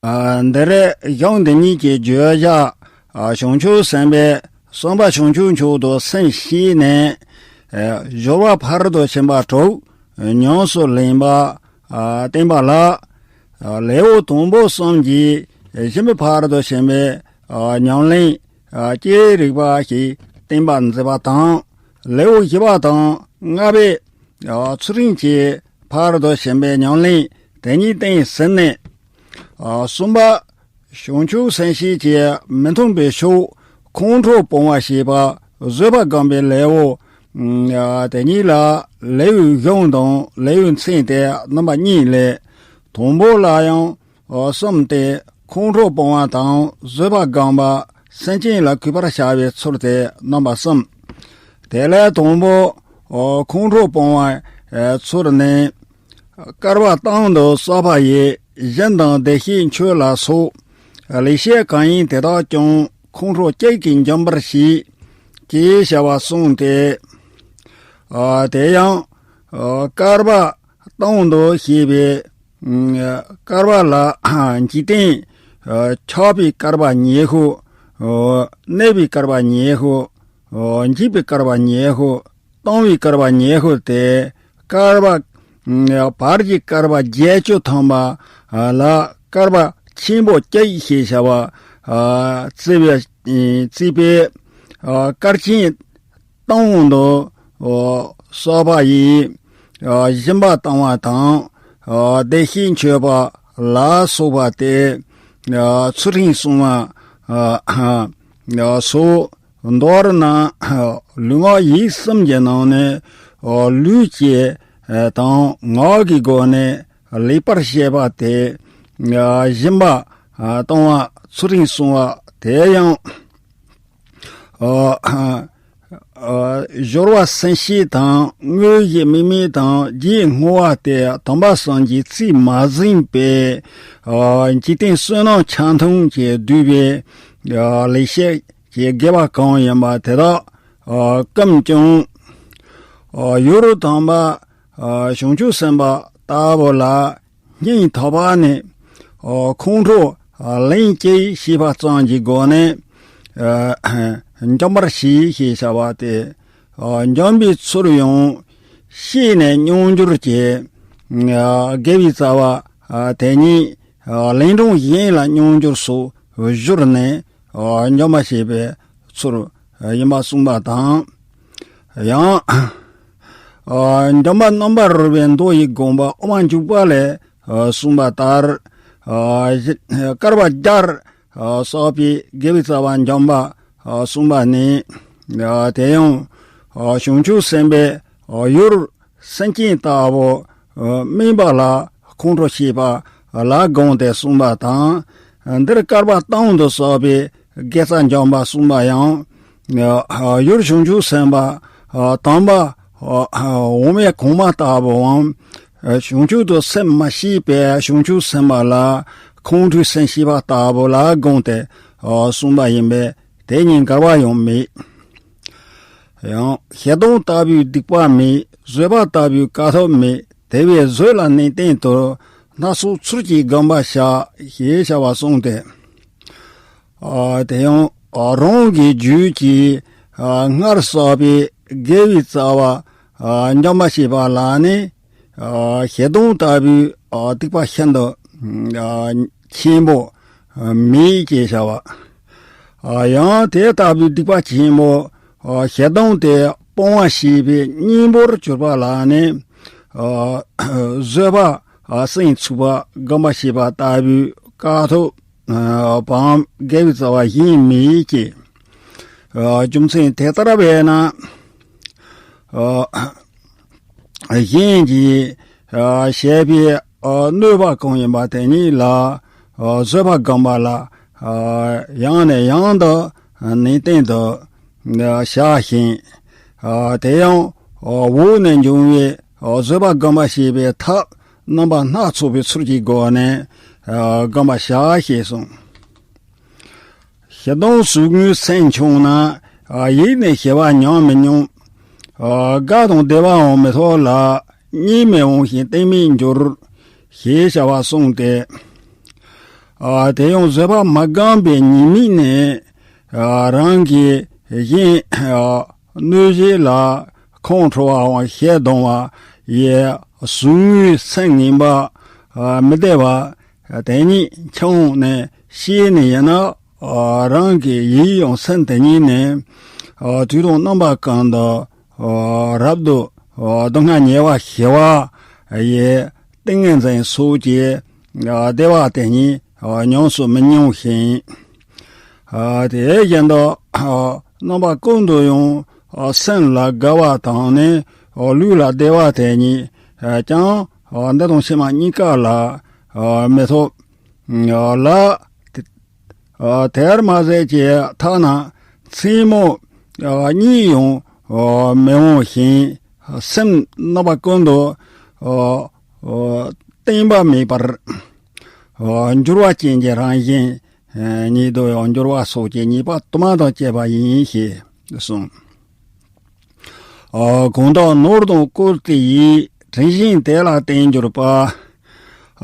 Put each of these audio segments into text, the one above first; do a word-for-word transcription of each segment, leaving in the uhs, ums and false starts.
འདིར་གཞུང་འདི་ཉིད་ཀྱི་བརྗོད་བྱ། བྱང་ཆུབ་སེམས་དཔའི་གསུམ་པ་བྱང་ཆུབ་མཆོག་ཏུ་སེམས་བསྐྱེད་ནས། སྦྱོར་བ་ཕ་རོལ་ཏུ་ཕྱིན་པ་དྲུག་ཉམས་སུ་ལེན་པ་བསྟན་པ་ལ། ལེའུ་དང་པོ་གསུམ་གྱིས་སྦྱིན་པའི་ཕ་རོལ་ཏུ་ཕྱིན་པའི་ཉམས་ལེན་ལྕེའི་རིག་པ་ཞིག་བསྟན་པར་མཛད་པ་དང་། ལེའུ་བཞི་པ་དང་ལྔ་པའི་ཚུལ་ཁྲིམས་ཀྱི་ཕ་རོལ་ཏུ་ཕྱིན་པའི་ཉམས་ལེན་དེ་ཉིད་བསྟན་ཟིན་ནས། གསུམ་པ། བྱང་ཆུབ་སེམས་བསྐྱེད་ཀྱི་མི་མཐུན་པའི་ཕྱོགས་ཁོང་ཁྲོ་སྤོང་བ་ཞེས་པ་བཟོད་པ་སྒོམ་པའི་ལེའུ་དེ་ཉིད་ལ་ལེའུའི་གཞུང་དང་ལེའུའི་མཚན་དེ་རྣམ་པ་གཉིས་ལས། དང་པོ་ལ་ཡང་གསུམ་སྟེ། ཁོང་ཁྲོ་སྤོང་བ་དང་བཟོད་པ་སྒོམ་པ། སེམས་ཅན་ལ་གུས་པར་བྱ་བའི་ཚུལ་དེ་རྣམ་པ་གསུམ། དེ་ལས་དང་པོ་ཁོང་ཁྲོ་སྤོང་བའི་ཚུལ་ནི། བསྐལ་པ་སྟེང་དུ་གསོད་པ་ཡི། གཞན་དང་བདེ་གཤེགས་མཆོད་ལ་སོགས། ལེགས་བཤད་གང་ཡིན་དེ་དག་ཀྱང་། ཁོང་ཁྲོ་གཅིག་གིས་འཇོམས་པར་བྱེད། ཅེས་བྱ་བ་གསུངས་ཏེ། དེ་ཡང་བསྐལ་པ་སྟེང་དུ་ཞེས་པའི་བསྐལ་པ་ལ་འཇིག་རྟེན་ཆགས་པའི་བསྐལ་པ་ཉི་ཤུ། གནས་པའི་བསྐལ་པ་ཉི་ཤུ། འཇིག་པའི་བསྐལ་པ་ཉི་ཤུ། སྟོང་པའི་བསྐལ་པ་ཉི་ཤུ་སྟེ། བསྐལ་པ་བར་གྱི་བསྐལ་པ་བརྒྱད་ཅུ་ཐམ་པ་ལ་བསྐལ་པ་ཆེན་པོ་གཅིག་ཞེས་བྱ་བ་བརྩི་བའི་བརྩིས་པའི་བསྐལ་ཆེན་སྟེང་དུ་གསོད་པ་ཡི། སྦྱིན་པ་བཏང་བ་དང་། བདེ་གཤེགས་མཆོད་པ་ལ་སོགས་པ་སྟེ། ཚུལ་ཁྲིམས་སྲུང་བ་སོགས། མདོར་ན་ལུས་ངག་ཡིད་གསུམ་གྱི་ནང་ནས་ལུས་ཀྱི་དང་ངག་གི་སྒོ་ནས་ལེགས་པར་བཤད་པ་སྟེ། སྦྱིན་པ་བཏང་བ། ཚུལ་ཁྲིམས་སྲུང་བ་དེ་ཡང་། སྦྱོར་བ་སེམས་བསྐྱེད་དང་། དངོས་གཞི་དམིགས་མེད་དང་། རྒྱུ་བསྔོ་བ་སྟེ་དམ་པ་གསུམ་གྱིས་རྩིས་མ་ཟིན་པའི་འཇིག་རྟེན་བསོད་ནམས་ཆ་མཐུན་གྱིས་བསྡུས་པའི་ལེགས་བཤད་ཀྱི་དགེ་བ་གང་ཡིན་པ་དེ་དག་ཀུན་ཀྱང་། ཡུལ་དམ་པ་བྱང་ཆུབ་སེམས་དཔའ་ལྟ་བུ་ལ་སྙིང་ཐག་པ་ནས་ཁོང་ཁྲོ་ལན་གཅིག་བྱས་པ་ཙམ་གྱི་སྒོ་ནས་འཇོམས་པར་བྱེད་ཞེས་བྱ་བ་སྟེ། འཇོམས་པའི་ཚུལ་ཡང་ཤེས་ནས་སྙོམས་འཇུག་གི་དགེ་བའི་རྩ་བ་དེ་ཉིད་ལན་གྲངས་གཞན་ལ་སྙོམས་འཇུག་སོགས་བསྒྱུར་ནས་འཇོམས་པར་བྱེད་པའི་ཚུལ་ཡིན་པ་གསུངས་པ་དང་། ཡང་། འཇམ་དཔལ་རྣམ་པར་རོལ་པའི་མདོ་ཡི་དགོངས་པ་དབུ་མ་འཇུག་པ་ལས་གསུངས་པ་ལྟར། བསྐལ་པ་བརྒྱར་བསགས་པའི་དགེ་བའི་རྩ་བ་འཇོམས་པ་གསུངས་པ་ནི། དེ་ཡང་བྱང་ཆུབ་སེམས་དཔའི་ཡུལ་སེམས་ཅན་ལྟ་བུ་དམན་པ་ལ་ཁོང་ཁྲོ་བྱེད་པ་ལ་དགོངས་ཏེ་གསུངས་པ་དང་། འདིར་བསྐལ་པ་སྟེང་དུ་བསགས་པའི་དགེ་རྩ་འཇོམས་པ་གསུངས་པ་ཡང་། ཡུལ་བྱང་ཆུབ་སེམས་དཔའ་དམ་པ་འོག་མིན་གོང་མ་ལྟ་བུའམ། བྱང་ཆུབ་ཏུ་སེམས་མ་བསྐྱེད་པའི་བྱང་ཆུབ་སེམས་དཔའ་ལ་ཁོང་ཁྲོའི་སེམས་བསྐྱེད་པ་ལྟ་བུ་ལ་དགོངས་ཏེ་གསུངས་པ་ཡིན་པས། དེ་ཉིད་འགལ་བ་ཡང་མེད། ཡང་ཞེ་སྡང་ལྟ་བུའི་སྡིག་པ་མེད། བཟོད་པ་ལྟ་བུའི་དཀའ་ཐུབ་མེད། དེ་བས་བཟོད་ལ་ནན་ཏན་དུ། སྣ་ཚོགས་ཚུལ་གྱིས་བསྒོམ་པར་བྱ། ཞེས་བྱ་བ་གསུངས་ཏེ། དེ་ཡང་རང་གི་རྒྱུད་ཀྱིས་སྔར་བསགས་པའི་དགེ་བའི་རྩ་བ་འཇོམས་པར་བྱེད་པ་ལ་ནི། ཞེ་སྡང་ལྟ་བུའི་སྡིག་པ་ཤིན་ཏུ་ཆེན་པོ་མེད་ཅེས་བྱ་བ། ཡང་དེ་ལྟ་བུའི་སྡིག་པ་ཆེན་པོ་ཞེ་སྡང་དེ་སྤོང་བར་བྱེད་པའི་གཉེན་པོར་གྱུར་པ་ལ་ནི། བཟོད་པ་སེམས་ཚུགས་པ་སྒོམ་པར་བྱེད་པ་ལྟ་བུའི་དཀའ་ཐུབ་བམ་དགེ་བའི་རྩ་བ་གཞན་མེད་ཀྱི། རྒྱུ་མཚན་དེ་ལྟར་བས་ན། གཞན་གྱིས་བཤད་པའི་གནོད་པ་གང་ཡིན་པ་དེ་ཉིད་ལ་བཟོད་པ་སྒོམ་པ་ལ་ཡང་ནས་ཡང་དུ་ནན་ཏན་དུ་བྱ་ཞིང་། དེ་ཡང་འོག་ནས་འབྱུང་བའི་བཟོད་པ་སྒོམ་པ་ཞེས་པའི་ཐབས་རྣམ་པ་སྣ་ཚོགས་པའི་ཚུལ་གྱི་སྒོ་ནས་སྒོམ་པར་བྱ་ཞེས་གསུངས། ཞེ་སྡང་ཟུག་རྔུའི་སེམས་བྱུང་ན། ཡིད་ནི་ཞི་བ་ཉམས་མི་མྱོང་། དགའ་དང་བདེ་བའང་མི་ཐོབ་ལ། གཉིད་མི་འོང་ཞིང་གཏིང་མི་འགྱུར། ཞེས་བྱ་བ་གསུངས་ཏེ། ཨ། དེ་ཡང་བཟོད་པ་མ་བསྒོམས་པའི་ཉེས་དམིགས་ནི། ཨ། རང་གི་གཞན་གནོད་བྱེད་ལ་ཁོང་ཁྲོ་བའམ་ཞེ་སྡང་བ་ཡི་ཟུག་རྔུའི་སེམས་ངན་པ། ཨ། མི་བདེ་བ་དེ་ཉིད་འཆང་ནས་ཤེས་ནས་ཡིན་ན། ཨ། རང་གི་ཡིད་ཡང་སེམས་དེ་ཉིད་ནི། ཨ། དུས་དང་རྣམ་པ་ཀུན་ཏུ། ཨ། རབ་ཏུ། ཨ། སྡུག་བསྔལ་ཉེ་བར་ཞི་བ་ཡི་ཏིང་ངེ་འཛིན་སོགས་ཀྱི། ཨ། བདེ་བ་དེ་ཉིད། ཨ། ཉམས་སུ་མི་མྱོང་ཞིང་། ཨ། དེ་བཞིན་དུ། ཨ། རྣམ་པ་ཀུན་ཏུ་ཡང་། ཨ། སེམས་ལ་དགའ་བ་དང་ནི། ཨ། ལུས་ལ་བདེ་བ་དེ་ཉིད་ཀྱང་། ཨ། འདི་དང་ཕྱི་མ་གཉིས་ཀ་ལ། ཨ། མི་ཐོབ། ཨ། ལ། ཨ། དེར་མ་ཟད་ཀྱི་ཐ་ན་མཚན་མོ། ཨ། གཉིད་ཡང་། ཨ། མི་འོང་ཞིང་། སེམས་རྣམ་པ་ཀུན་ཏུ། ཨ། ཨ། གཏིང་པ་མེད་པར། ཨ། འགྱུར་བ་ཅན་གྱི་རང་བཞིན་ཉིད་དུ་ཡང་འགྱུར་བ་སོགས་ཀྱི་ཉེས་པ་དུ་མ་དང་བཅས་པ་ཡིན་ཞེས་གསུངས། ཨ། གང་དག་ནོར་དང་བཀུར་སྟི་ཡིས། དྲིན་ཞན་དེ་ལ་བརྟེན་གྱུར་པ།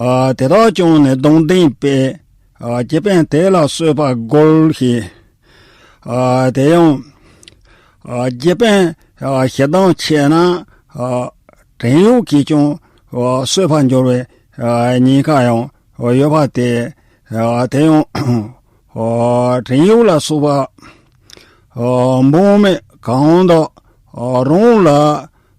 ཨ། དེ་དག་ཀྱང་ནི་སྡང་ལྡན་པས། ཨ། རྗེ་དཔོན་དེ་ལ་གསོད་པར་རྒོལ་ཞེས། ཨ། དེ་ཡང་། ཨ། རྗེ་དཔོན། ཨ། ཞེ་སྡང་ཆེ་ན། ཨ། བྲན་གཡོག་གིས་ཀྱང་། ཨ། གསོད་པར་འགྱུར་བའི། ཨ། ཉེན་ཁ་ཡང་ཡོད་པ་སྟེ། ཨ། དེ་ཡང་། ཨ། བྲན་གཡོག་ལ་སོགས་པ། ཨ། འབངས་མི་གང་དག་ཨ། རང་ལ།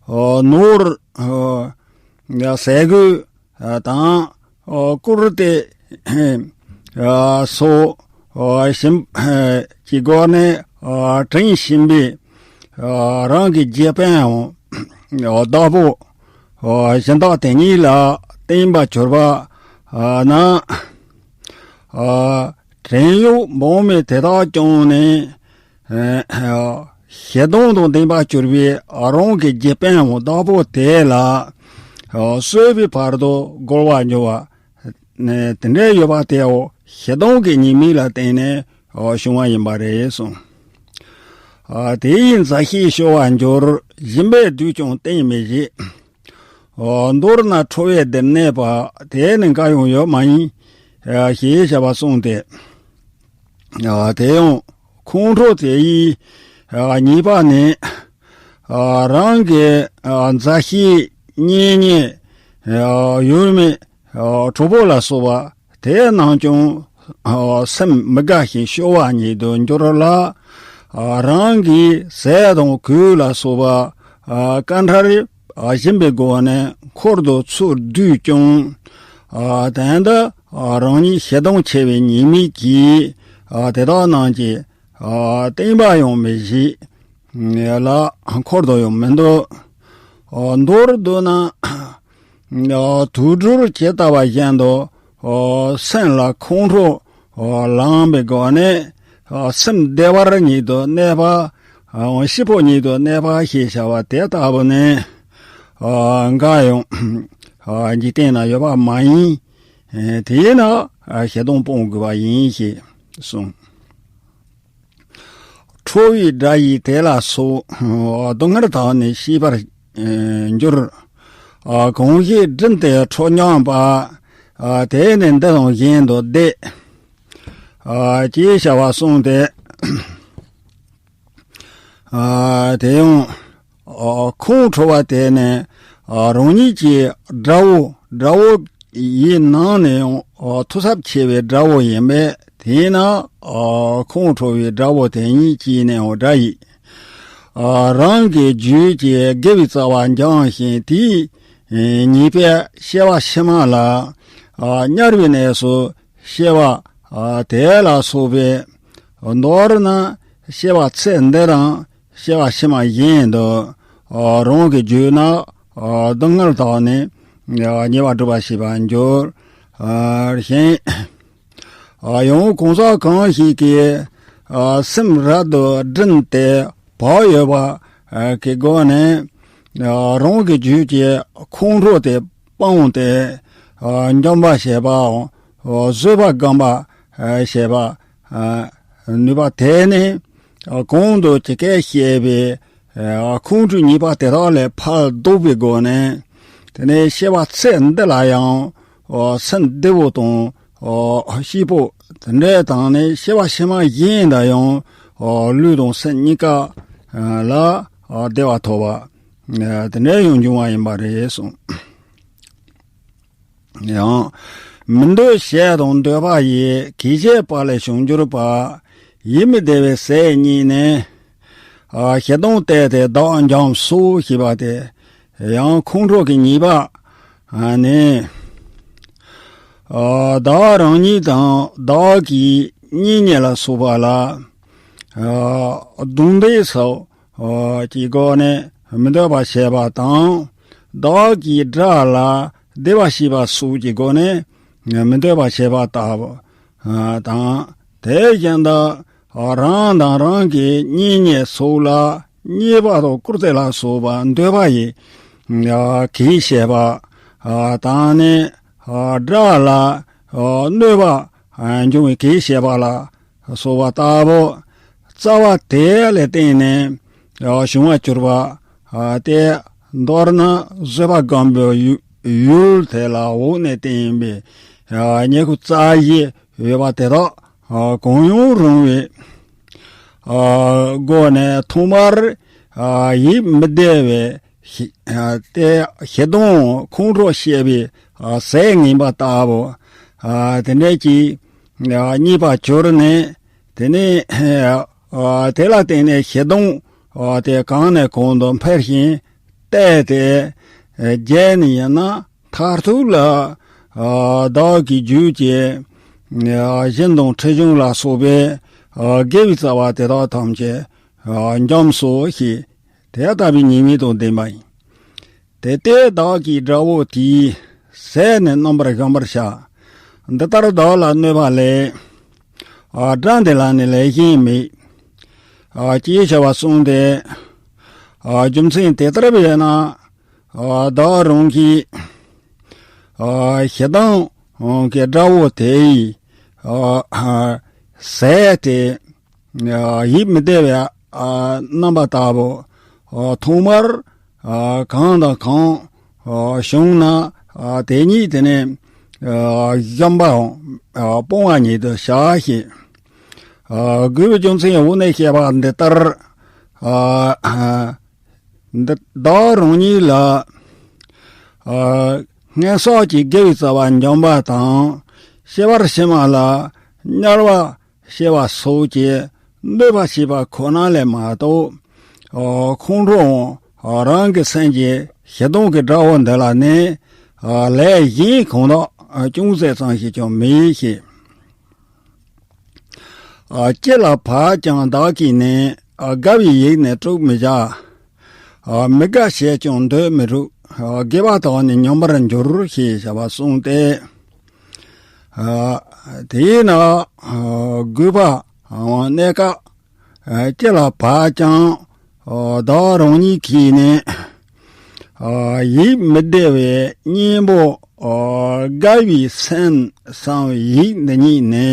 ཨ། ནོར། ཨ། ཟས་གོས། ཨ། དང་། ཨ། བཀུར་སྟི། ཨ། སོགས། ཨ། ཞིམ། ཨ། གྱི་སྒོ་ནས། ཨ། དྲིན་ཞིམ་པའི། ཨ། རང་གི་རྗེ་དཔོན་འམ། ཨ། བདག་པོ། ཨ། གཞན་དག་དེ་ཉིད་ལ་བརྟེན་པར་གྱུར་པ། ཨ། ན། ཨ། བྲན་གཡོག་འབངས་མི་དེ་དག་ཀྱང་ནི། ཨ། ཞེ་སྡང་དང་ལྡན་པར་གྱུར་པའི་རང་གི་རྗེ་དཔོན་འམ་བདག་པོ་དེ་ལ། ཨ། གསོད་པའི་བར་དུ་རྒོལ་བར་འགྱུར་བ། ནི་དེ་འདྲ་ཡོད་པ་དེའོ་ཞེ་སྡང་གི་ཉེས་དམིགས་ལ་བརྟེན་ནས། ཨ། བྱུང་བ་ཡིན་པ་རེད་གསུངས། ཨ། དེ་ཡིས་མཛའ་བཤེས་སྐྱོ་བར་འགྱུར། སྦྱིན་པས་བསྡུས་ཀྱང་བརྟན་མི་བྱེད། ཨ། མདོར་ན་ཁྲོ་བའི་སྡེར་གནས་པ། དེ་ནི་འགའ་ཡང་ཡོད་མ་ཡིན། ཨ། ཞེས་བྱ་བ་གསུངས་ཏེ། ཨ། དེ་ཡང་ཁོང་ཁྲོ་དེ་ཡི། ཨ། ཉེས་པ་ནི། ཨ། རང་གི། ཨ། མཛའ་བཤེས་གཉེན་ཉེ། ཨ། ཡུལ་མི། ཨ། གྲོགས་པོ་ལ་སོགས་པ་དེ་རྣམས་ཀྱང་། ཨ། སེམས་མི་དགའ་ཞིང་སྐྱོ་བ་ཉིད་དུ་འགྱུར་ལ། ཨ། རང་གི་ཟས་དང་གོས་ལ་སོགས་པ། ཨ། བཀའ་འཁྲབ། ཨ། སྦྱིན་པའི་སྒོ་ནས་འཁོར་དུ་ཚུར་བསྡུས་ཀྱང་། ཨ། དོན་དུ། ཨ། རང་ཉིད་ཞེ་སྡང་ཆེ་བའི་ཉེས་དམིགས་ཀྱིས། ཨ། དེ་དག་རྣམས་ཀྱི། ཨ། བརྟན་པ་ཡང་མི་བྱེད། ལ་འཁོར་དུ་ཡང་མི་འདུ། ཨ། མདོར་བསྡུ་ན། ཨ། དུད་འགྲོར་ཇི་ལྟ་བ་བཞིན་དུ། ཨ། སེམས་ལ་ཁོང་ཁྲོ། ཨ། ལངས་པའི་སྒོ་ནས། ཨ། སེམས་བདེ་བར་ཉིད་དུ་གནས་པ། ཨ། སྐྱིད་པོ་ཉིད་དུ་གནས་པ་ཞེས་བྱ་བ་དེ་ལྟ་བུ་ནི། ཨ། འགའ་ཡང་། ཨ། འཇིག་རྟེན་ན་ཡོད་པ་མ་ཡིན། ཨ། དེས་ན། ཨ། ཞེ་སྡང་སྤོང་དགོས་པ་ཡིན་ཞེས་གསུངས། ཁྲོ་བའི་དགྲ་ཡིས་དེ་ལ་སོགས། སྡུག་བསྔལ་དག་ནི་ཤེས་པར་འགྱུར། གང་ཞིག་སྒྲིམ་སྟེ་ཁྲོ་མྱངས་པ། དེ་ནི་འདི་དང་གཞན་དུ་བདེ། ཅེས་བྱ་བ་གསུངས་ཏེ། དེ་ཡང་། ཨ། ཁོང་ཁྲོ་བ་དེ་ནི། ཨ། རང་ཉིད་ཀྱི་དགྲ་བོ། དགྲ་བོ་ཡི་ནང་ནས་ཡང་། ཨ། ཐོ་ཚབས་ཆེ་བའི་དགྲ་བོ་ཡིན་པས། དེས་ན། ཨ། ཁོང་ཁྲོ་བའི་དགྲ་བོ་དེ་ཉིད་ཀྱིས་ནི་ཡང་དགྲ་ཡི། ཨ། རང་གི་རྒྱུད་ཀྱི་དགེ་བའི་རྩ་བ་འཇོམས་ཤིང་། དེའི་ཉེས་པས་སྐྱེ་བ་ཕྱི་མ་ལ། ཨ། དམྱལ་བའི་གནས་སུ་སྐྱེ་བ། ཨ། དེ་ལ་སོགས་པའི། མདོར་ན་སྐྱེ་བ་ཚེ་འདི་རང་། སྐྱེ་བ་ཕྱི་མ་བཞིན་དུ། ཨ། རང་གི་རྒྱུད་ན། ཨ། སྡུག་བསྔལ་དག་ནི། ཨ། ཉེ་བར་སྒྲུབ་པར་བྱེད་པར་འགྱུར། ཨ། ཞིང་། ཨ། ཡང་གང་ཟག་གང་ཞིག་གིས། ཨ། སེམས་རབ་ཏུ་བསྒྲིམས་ཏེ་བག་ཡོད་པ། ཨ། གི་སྒོ་ནས། ཨ། རང་གི་རྒྱུད་ཀྱི་ཁོང་ཁྲོ་དེ་སྤངས་ཏེ། ཨ། འཇོམས་པར་བྱེད་པའམ། ཨ། བཟོད་པ་བསྒོམ་པར། ཨ། བྱེད་པ། ཨ། ནུས་པ་དེ་ནི། ཨ། གོང་དུ་ཇི་སྐད་བཤད་པའི། ཨ། ཁོང་ཁྲོའི་ཉེས་པ་དེ་དག་ལས་ཕར་ལྡོག་པའི་སྒོ་ནས། དེ་ནས་སྐྱེ་བ་ཚེ་འདི་ལ་ཡང་། ཨ། སེམས་བདེ་བོ་དང་། ཨོ་སྐྱིད་པོ་དེ་འདྲ་དང་ནི་སྐྱེ་བ་ཕྱི་མ་གཞན་དུ་ཡང་ཨོ་ལུས་དང་སེམས་གཉིས་ཀ་ཨ་ལ་ཨོ་བདེ་བ་ཐོབ་པ་ཨ་དེ་འདྲ་ཡང་འབྱུང་བ་ཡིན་པ་རེད་གསུངས། ཡང་མི་འདོད་བྱས་དང་འདོད་པ་ཡི། གེགས་བྱེད་པ་ལས་བྱུང་གྱུར་པ། ཡིད་མི་བདེ་བའི་ཟས་གཉིས་ནི། ཨ་ཞེ་སྡང་གཏད་དེ་བདག་འཇོམས་སོ་ཞེས་པ་སྟེ། ཡང་ཁོང་ཁྲོ་གི་ཉེས་པ་ཨ་ནི། ཨ་བདག་རང་ཉིད་དང་བདག་གི་གཉེན་ཉེ་ལ་སོགས་པ་ལ་ཨ་རྡུང་རྡེག་སོགས་ཨ་ཀྱི་སྒོ་ནས་མི་འདོད་པ་བྱེད་པ་དང་། བདག་གི་དགྲ་ལ་བདེ་བ་བྱེད་པ་སོགས་ཀྱི་སྒོ་ནས་མི་འདོད་པ་བྱེད་པ་ལྟ་བུ་ཨ་དང་། དེ་བཞིན་དུ་རང་དང་རང་གི་གཉེན་ཉེ་སོགས་ལ་བརྙས་པ་དང་བཀུར་སྟི་ལ་སོགས་པ་འདོད་པ་ཡི་ཨ་གེགས་བྱེད་པ་ཨ་དང་ནི་ཨ་དགྲ་ལ་ཨ་གནོད་པ་ཨ་འབྱུང་བའི་གེགས་བྱེད་པ་ལ་སོགས་པ་ལྟ་བུ། རྩ་བ་དེ་ལ་བརྟེན་ནས་ཨ་བྱུང་བར་གྱུར་པ་ཨ་སྟེ། མདོར་ན་བཟོད་པ་སྒོམ་པའི་ཡུལ་ཡུལ་དེ་ལ་འོག་ནས་བསྟན་པའི་ཨ་ཉེར་དགུ་རྩ་བཞི་ཡོད་པ་དེ་དག་ཨ་གང་ཡང་རུང་བའི་ཨ་སྒོ་ནས་ཐོག་མར་ཨ་ཡིད་མི་བདེ་བའི་ཨ་སྟེ་ཞེ་སྡང་ཁོང་ཁྲོ་བྱེད་པའི་ཨ་ཟས་ངན་པ་ལྟ་བུ་ཨ་དེ་འདྲ་གྱི་ཨ་རྙེད་པར་གྱུར་ནས། དེ་ནས་ཨ་དེ་ལ་བརྟེན་ནས་ཞེ་སྡང་ཨ་དེ་གང་ནས་གང་དུ་འཕེལ་ཞིང་བརྟས་ཏེ་ཨ་རྒྱས་ནས་ཡིན་ན་མཐར་ཐུག་ལ་ཨ་བདག་གི་རྒྱུད་ཀྱི་ཨ་སྦྱིན་དང་ཁྲི་སྦྱོང་ལ་སོགས་པའི་ཨ་དགེ་བའི་རྩ་བ་དེ་དག་ཐམས་ཅད་ཨ་འཇོམས་སོ་ཞེས་དེ་ལྟ་བུའི་ཉེས་དམིགས་དང་ལྡན་པ་ཡིན། དེ་ལྟས་བདག་གིས་དགྲ་བོ་དེའི་ཟས་ནི་རྣམ་པར་གཞོམ་པར་བྱ། འདི་ལྟར་བདག་ལ་གནོད་པ་ལས། ཨ་དགྲ་འདི་ལ་ནི་ལས་གཞན་མེད། ཨ་ཅེས་བྱ་བ་གསུངས་ཏེ། ཨ་རྒྱུ་མཚན་དེ་ལྟར་བས་ན། ཨ་བདག་རང་གིས་ཨ་ཞེ་སྡང་གི་དགྲ་བོ་དེ་ཡི་ཨ་ཟས་དེ། ཡིད་མི་བདེ་བའི་རྣམ་པ་ལྟ་བུ། ཐོག་མར་གང་དང་གང་བྱུང་ན་དེ་ཉིད་དེ་ནས་གཞོམ་པའམ་སྤོང་བ་ཉིད་དུ་བྱ་ཞེས། དགོས་པའི་རྒྱུ་མཚན་འོག་ནས་བཤད་པ་འདི་ལྟར། འདི་བདག་རང་ཉིད་ལ་ཨ་སྔོན་བསགས་ཀྱི་དགེ་བའི་རྩ་བ་འཇོམས་པ་དང་། སྐྱེ་བ་ཕྱི་མ་ལ་དམྱལ་བ་སྐྱེ་བ་སོགས་ཀྱི་གནོད་པ་བྱེད་པ་ཁོ་ན་ལས་མ་གཏོགས། ཨ་ཁོང་ཁྲོའམ་རང་གི་སེམས་ཀྱི་ཞེ་སྡང་གི་དགྲ་བོ་འདི་ལ་ནི་ཨ་ལས་གཞན་གང་དག་ཅུང་ཟད་ཙམ་ཞིག་ཀྱང་མེད་ཞེས། ཨ་ཅི་ལ་བབ་ཀྱང་བདག་གིས་ནི། ཨ་དགའ་བའི་ཡིད་ནི་དཀྲུག་མི་བྱ། ཨ་མི་དགའ་བྱས་ཀྱང་འདོད་མི་རུང་། ཨ་དགེ་བ་དག་ནི་ཉམས་པར་འགྱུར་ཞེས་བྱ་བ་གསུངས་ཏེ། ཨ་དེས་ན་ཨ་དགོས་པ་ཨ་གནས་སྐབས་ཨ་ཅི་ལ་བབ་ཀྱང་ཨ་བདག་རང་ཉིད་ཀྱིས་ནི། ཨ་ཡིད་མི་བདེ་བའི་གཉེན་པོ། ཨ་དགའ་བའི་སེམས་བསམ་པའི་ཡིད་འདི་ཉིད་ནི།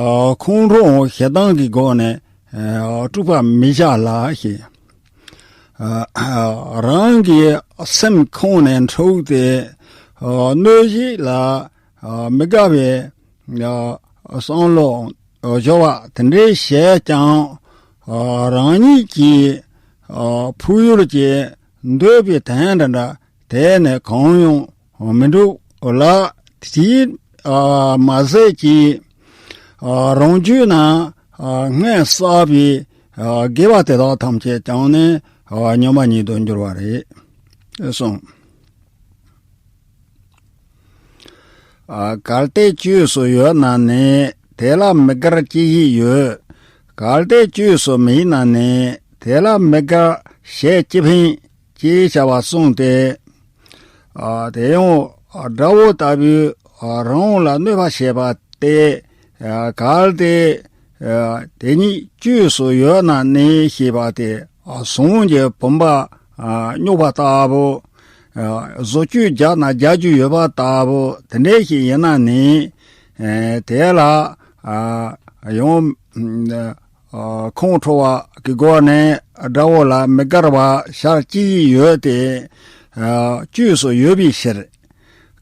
ཨ་ཁོང་ཁྲོའམ་ཞེ་སྡང་གི་སྒོ་ནས་ཨ་དཀྲུག་པར་མི་བྱ་ལ་ཞེས། ཨ་རང་གི་སེམས་ཁོང་ནས་འཁྲུགས་ཏེ། ཨ་གནོད་བྱེད་ལ་ཨ་མི་དགའ་བའི་ཨ་བསམ་བློ་སྦྱོར་བ་དེ་འདྲའི་བྱས་ཀྱང་། ཨ་རང་ཉིད་ཀྱི་ཨ་ཕུགས་ཡུལ་གྱི་འདོད་པའི་དོན་འདྲ་འདྲ་དེ་ནི་གང་ཡང་མི་འགྲུབ་ལ། དེས་ཨ་མ་ཟད་ཀྱི་ཨ་རང་རྒྱུད་ན་ཨ་སྔོན་བསགས་པའི་ཨ་དགེ་བ་དེ་དག་ཐམས་ཅད་ཀྱང་ནི་ཨ་ཉམས་པ་ཉིད་དུ་འགྱུར་བ་རེད་གསུངས། ཨ་གལ་ཏེ་བཅོས་སུ་ཡོད་ན་ནི། དེ་ལ་མི་དགར་ཅི་ཞིག་ཡོད། གལ་ཏེ་བཅོས་སུ་མེད་ན་ནི། དེ་ལ་མི་དགའ་བྱས་ཅི་ཕན་ཅེས་བྱ་བ་གསུངས་ཏེ། ཨ་དེ་ཡང་དགྲ་བོ་ལྟ་བུས་རང་ལ་གནོད་པ་བྱེད་པ་སྟེ། ཨ་གལ་ཏེ་ཨ་དེ་ཉིད་བཅོས་སུ་ཡོད་ན་ནི་ཞེས་པ་སྟེ། ཨ་ཟངས་ཀྱི་བུམ་པ་ཨ་རྙོག་པ་ལྟ་བུ། ཨ་བཟོ་བཅོས་རྒྱག་ན་རྒྱག་རྒྱུ་ཡོད་པ་ལྟ་བུ་དེ་འདྲ་ཞིག་ཡིན་ན་ནི། ཨ་དེ་ལ་ཨ་ཡང་ཨ་ཁོང་ཁྲོ་བ་གི་སྒོ་ནས་དགྲ་བོ་ལ་མི་དགར་བ་བྱ་ཅི་ཡོད་དེ། ཨ་བཅོས་སུ་ཡོད་པའི་ཕྱིར།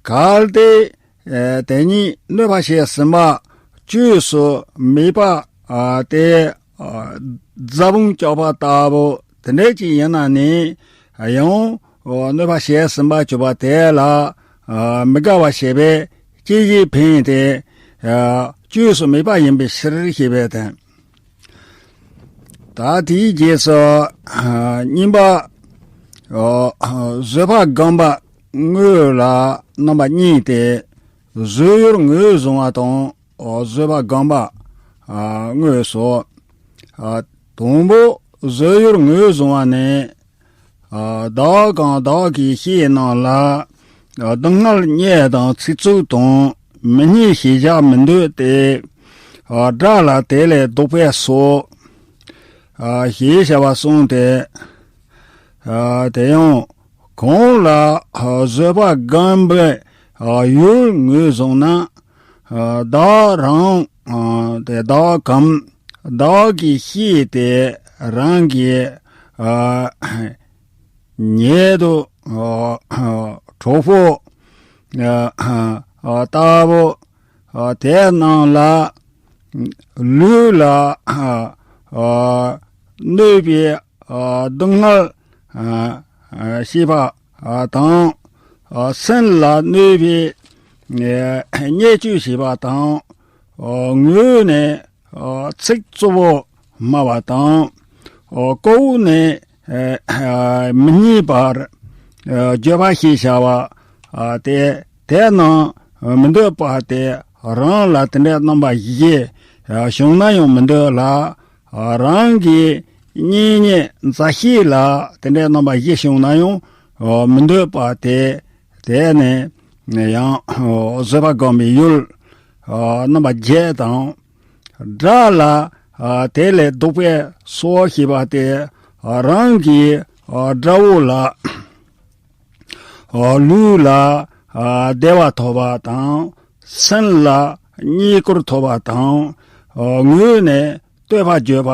གལ་ཏེ་ ཨ་དེ་ཉིད་གནོད་པ་བྱས་ཟིན་པ་བཅོས་སུ་མེད་པ། ཨ་དེ་ཨ་རྫ་བོང་བཀྱག་པ་ལྟ་བུ་དེ་འདྲ་ཅིག་ཡིན་ན་ནི། ཡང་གནོད་པ་བྱས་ཟིན་པ་བཅོས་པ་དེ་ལ་ཨ་མི་དགའ་བ་བྱས་པས་སྐྱེ་བཞིའི་ཕན་ཡོན་དེ་ཨ་བཅོས་སུ་མེད་པ་ཡིན་པའི་ཕྱིར་ཞེས་པའི་དོན། ད་དེའི་རྗེས་སུ་ཨ་གཉིས་པ། ཨ་བཟོད་པ་བསྒོམ་པ་དངོས་ལ་རྣམ་པ་གཉིས་ཏེ། བཟོད་ཡུལ་ངོས་བཟུང་བ་དང་བཟོད་པ་བསྒོམ་པ་ཨ་དངོས་སོ། ཨ་དང་པོ་བཟོད་ཡུལ་ངོས་བཟུང་བ་ནི། ཨ་བདག་གམ་བདག་གི་བཤེས་རྣམས་ལ་ཨ་སྡུག་བསྔལ་བརྙས་དང་ཚིག་རྩུབ་དང་མི་སྙན་ཞེས་བྱ་མི་འདོད་དེ། ཨ་དགྲ་ལ་དེ་ལས་ལྡོག་པས་སོ། ཨ་ཞེས་བྱ་བ་གསུངས་ཏེ། ཨ་དེ་ཡང་གང་ལ་ཨ་བཟོད་པ་བསྒོམ་པའི་ཨ་ཡུལ་ངོས་བཟུང་ན། ཨ་བདག་རང་ཨ་དེ་བདག་གམ་བདག་གི་བཤེས་དེ་རང་གི་ཨ་ཉེ་དུ་ཨ་གྲོགས་པོ་ཨ་ཨ་ལྟ་བུ། ཨ་དེ་རྣམས་ལ་ལུས་ལ་ཨ་ཨ་གནོད་པའི་ཨ་སྡུག་བསྔལ་ཨ་ཨ་བྱེད་པ་ཨ་དང་། ཨ་སེམས་ལ་གནོད་པའི་ཨ་བརྙས་བཅོས་བྱེད་པ་དང་། ཨ་ངུས་ནས་ཨ་ཚིག་རྩུབ་པོ་སྨྲ་བ་དང་། ཨ་ལྐོག་ནས་ཨ་ཨ་མི་སྙན་པར་ཨ་བརྗོད་པ་ཞེས་བྱ་བ་ཨ་སྟེ། དེ་རྣམས་མི་འདོད་པ་སྟེ། རང་ལ་དེ་འདྲའི་རྣམ་པ་བཞི་ཨ་བྱུང་ན་ཡང་མི་འདོད་ལ། ཨ་རང་གི་གཉེན་ཉེ་མཛའ་བཤེས་ལ་དེ་འདྲའི་རྣམ་པ་བཞི་བྱུང་ན་ཡང་ཨ་མི་འདོད་པ་སྟེ། དེ་ནི་ཡང་ཨ་བཟོད་པ་བསྒོམ་པའི་ཡུལ་ཨ་རྣམ་པ་བརྒྱད་དང་། དགྲ་ལ་ཨ་དེ་ལས་ལྡོག་པས་སོ་ཞེས་པ་སྟེ། ཨ་རང་གི་ཨ་དགྲ་བོ་ལ་ཨ་ལུས་ལ་ཨ་བདེ་བ་ཐོབ་པ་དང་། སེམས་ལ་རྙེད་བཀུར་ཐོབ་པ་དང་། ཨ་ངུས་ནས་བསྟོད་པ་བརྗོད་པ་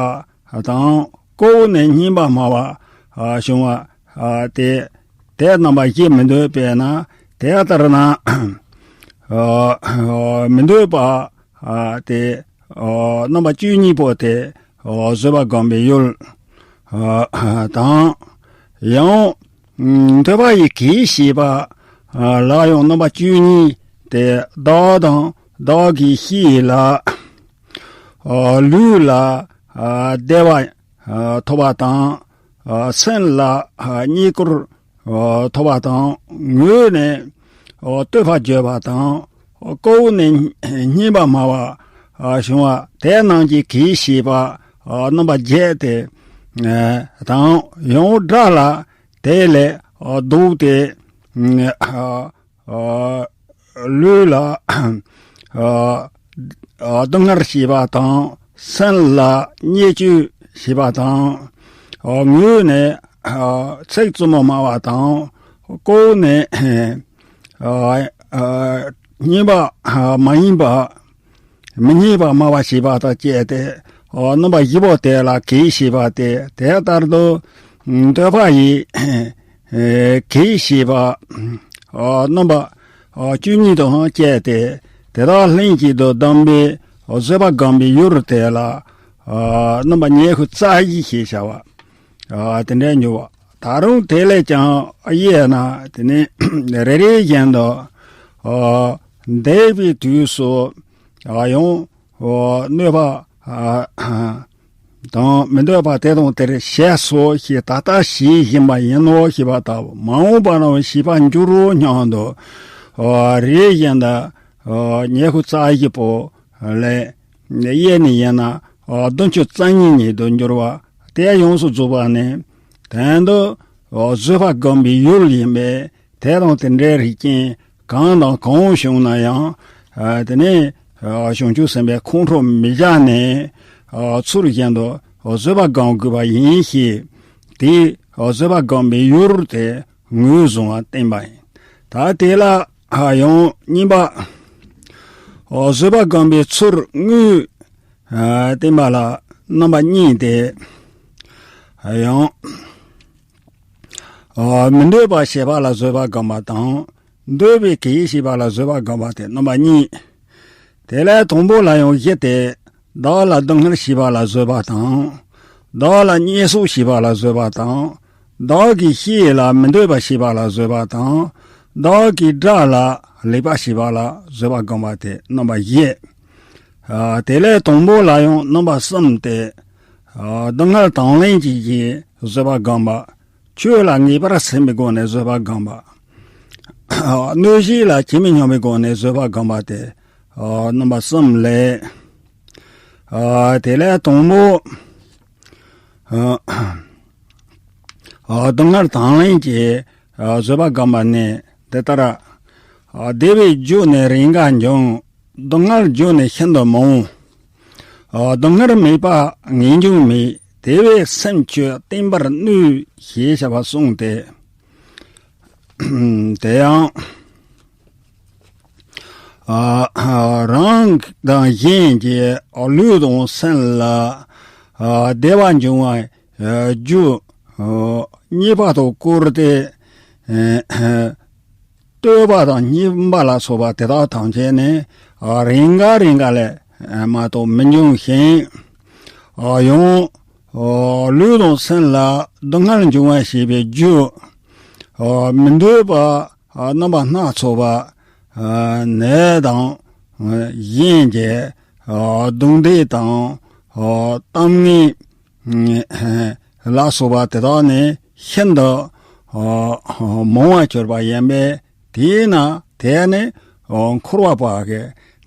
དང་། ལྐོག་ནས་སྙན་པ་སྨྲ་བ་ཨ་བྱུང་བ་ཨ་སྟེ། དེ་རྣམ་པ་བཞི་མི་འདོད་པས་ན། དེ་ལྟར་ན་ཨ་མི་འདོད་པ་ཨ་སྟེ། ཨ་རྣམ་པ་བཅུ་གཉིས་པོ་སྟེ། ཨ་བཟོད་པ་བསྒོམ་པའི་ཡུལ་ཨ་དང་། ཡང་འདོད་པ་ཡི་གེགས་བྱེད་པ་ཨ་ལ་ཡང་རྣམ་པ་བཅུ་གཉིས་ཏེ། བདག་དང་བདག་གི་བཤེས་ལ་ཨ་ལུས་ལ་ཨ་བདེ་བ་ཨ་ཐོབ་པ་དང་། ཨ་སེམས་ལ་ཨ་རྙེད་བཀུར་ཨ་ཐོབ་པ་དང་། ངུས་ནས་ཨ་བསྟོད་པ་བརྗོད་པ་དང་། ལྐོག་ནས་སྙན་པ་སྨྲ་བ་ཨ་བྱུང་བ་དེ་རྣམས་ཀྱི་གེགས་བྱེད་པ་ཨ་རྣམ་པ་བརྒྱད་དེ་ཨ་དང་། ཡང་དགྲ་ལ་དེ་ལས་ཨ་ལྡོག་སྟེ་ཨ་ཨ་ལུས་ལ་ཨ་ཨ་སྡུག་བསྔལ་བྱེད་པ་དང་། སེམས་ལ་བརྙས་བཅོས་བྱེད་པ་དང་། ཨ་ངུས་ནས་ཨ་ཚིག་རྩུབ་མོ་སྨྲ་བ་དང་། ལྐོག་ནས་ཨ་ཨ་སྙན་པ་ཨ་མ་ཡིན་པ་མི་སྙན་པ་སྨྲ་བ་བྱེད་པ་དང་བཅས་ཏེ། ཨ་རྣམ་པ་བཞི་པོ་དེ་ལ་གེགས་བྱེད་པ་སྟེ། དེ་ལྟར་དུ་འདོད་པ་ཡི་ཨེ་གེགས་བྱེད་པ་ཨ་རྣམ་པ་ཨ་བཅུ་གཉིས་དང་བཅས་ཏེ། དེ་དག་ལྷན་ཅིག་ཏུ་བསྡམས་པའི་བཟོད་པ་བསྒོམ་པའི་ཡུལ་དེ་ལ་ཨ་རྣམ་པ་ཉི་ཤུ་རྩ་བཞི་ཞེས་བྱ་བ་ཨ་དེ་འདྲའི་འབྱུང་བ། ད་རུང་དེ་ལས་ཀྱང་དབྱེ་ན། དེ་ནི་རེ་རེ་བཞིན་དུ་ཨ་འདས་པའི་དུས་སུ་ཨ་ཡང་ཨ་གནོད་པ་ཨ་དང་མི་འདོད་པ་དེ་དང་དེར་བྱས་སོ་ཞེས་ད་ལྟ་བྱེད་བཞིན་པ་ཡིན་ནོ་ཞེས་པ་ལྟ་བུ། མ་འོངས་པ་ན་བྱེད་པར་འགྱུར་རོ་སྙམ་དུ། ཨ་རེ་བཞིན་དུ་ཨ་ཉི་ཤུ་རྩ་བཞི་པོ་ལས་དབྱེ་ནས་ཡིན་ན་ཨ་བདུན་ཅུ་རྩ་གཉིས་ཉིད་དུ་འགྱུར་བ་དེ་ཡོངས་སུ་རྫོགས་པ་ནི། དོན་དུ་ཨ་བཟོད་པ་བསྒོམ་པའི་ཡུལ་ཡིན་པས། དེ་དང་དེ་འདྲའི་རིགས་ཅན་གང་དང་གང་བྱུང་ན་ཡང་། ཨ་དེ་ནི་ཨ་བྱང་ཆུབ་སེམས་དཔའི་ཁོང་ཁྲོ་མི་བཞག་ནས་ཨ་ཚུལ་བཞིན་དུ་བཟོད་པ་བསྒོམ་དགོས་པ་ཡིན་ཞེས། དེའི་བཟོད་པ་བསྒོམ་པའི་ཡུལ་དེ་ངོས་བཟུང་བ་བསྟན་པ་ཡིན། ད་དེ་ལ་ཨ་ཡང་གཉིས་པ། ཨ་བཟོད་པ་བསྒོམ་པའི་ཚུལ་དངོས་ཨ་བསྟན་པ་ལ་རྣམ་པ་གཉིས་ཏེ། ཨ་ཡང་ཨ་མི་འདོད་པ་བྱེད་པ་ལ་བཟོད་པ་བསྒོམ་པ་དང་ འདོད་པའི་གེགས་བྱེད་པ་ལ་བཟོད་པ་བསྒོམ་པ་སྟེ་རྣམ་པ་གཉིས། དེ་ལས་དང་པོ་ལ་ཡང་བཞི་སྟེ། བདག་ལ་སྡུག་བསྔལ་བྱེད་པ་ལ་བཟོད་པ་དང་། བདག་ལ་བརྙས་སོགས་བྱེད་པ་ལ་བཟོད་པ་དང་། བདག་གི་ཤེས་ལ་མི་འདོད་པ་བྱེད་པ་ལ་བཟོད་པ་དང་། བདག་གི་དགྲ་ལ་ལེགས་པ་བྱེད་པ་ལ་བཟོད་པ་བསྒོམ་པ་སྟེ་རྣམ་པ་བཞི། ཨ། དེ་ལས་དང་པོ་ལ་ཡང་རྣམ་པ་གསུམ་སྟེ། ཨ། སྡུག་བསྔལ་དང་ལེན་གྱི་བཟོད་པ་བསྒོམ་པ། ཆོས་ལ་ངེས་པར་སེམས་པའི་སྒོ་ནས་བཟོད་པ་བསྒོམ་པ། ཨ། གནོད་བྱེད་ལ་ཇི་མི་སྙམ་པའི་སྒོ་ནས་བཟོད་པ་བསྒོམ་པ་སྟེ། ཨ། རྣམ་པ་གསུམ་ལས། ཨ། དེ་ལས་དང་པོ། ཨ། ཨ། སྡུག་བསྔལ་དང་ལེན་གྱི། ཨ། བཟོད་པ་བསྒོམ་པ་ནི་འདི་ལྟར། ཨ། བདེ་བའི་རྒྱུ་ནི་རེས་འགའ་འབྱུང་། སྡུག་བསྔལ་རྒྱུ་ནི་ཤིན་ཏུ་མང་། ཨ། སྡུག་བསྔལ་མེད་པ་ངེས་འབྱུང་མེད། དེ་བས་སེམས་ཁྱོད་བརྟན་པར་གནས། ཞེས་བྱ་བ་གསུངས་ཏེ། དེ་ཡང་། ཨ། རང་དང་གཞན་གྱི་ལུས་དང་སེམས་ལ། ཨ། བདེ་བ་འབྱུང་བའི་རྒྱུ། ཨ། རྙེད་པ་དང་བཀུར་སྟི། ཨ། བསྟོད་པ་དང་སྙན་པ་ལ་སོགས་པ་དེ་དག་ཐམས་ཅད་ནི། ཨ། རེས་འགའ་རེས་འགའ་ལས་མ་གཏོགས་མི་འབྱུང་ཞིང་། ཨ། ཡང་། ཨ། ལུས་དང་སེམས་ལ་སྡུག་བསྔལ་འབྱུང་བར་བྱེད་པའི་རྒྱུ། ཨ། མི་འདོད་པ། ཨ། རྣམ་པ་སྣ་ཚོགས་པ། ཨ། ནད་དང་། ཨ། གཞན་གྱི། ཨ། རྡུང་རྡེག་དང་། ཨ། གཏམ་ངན། ལ་སོགས་པ་དེ་དག་ནི་ཤིན་ཏུ། ཨ། མང་བར་གྱུར་པ་ཡིན་པས། དེས་ན་དེ་ནི། ཨ། འཁོར་བ་པ་གི་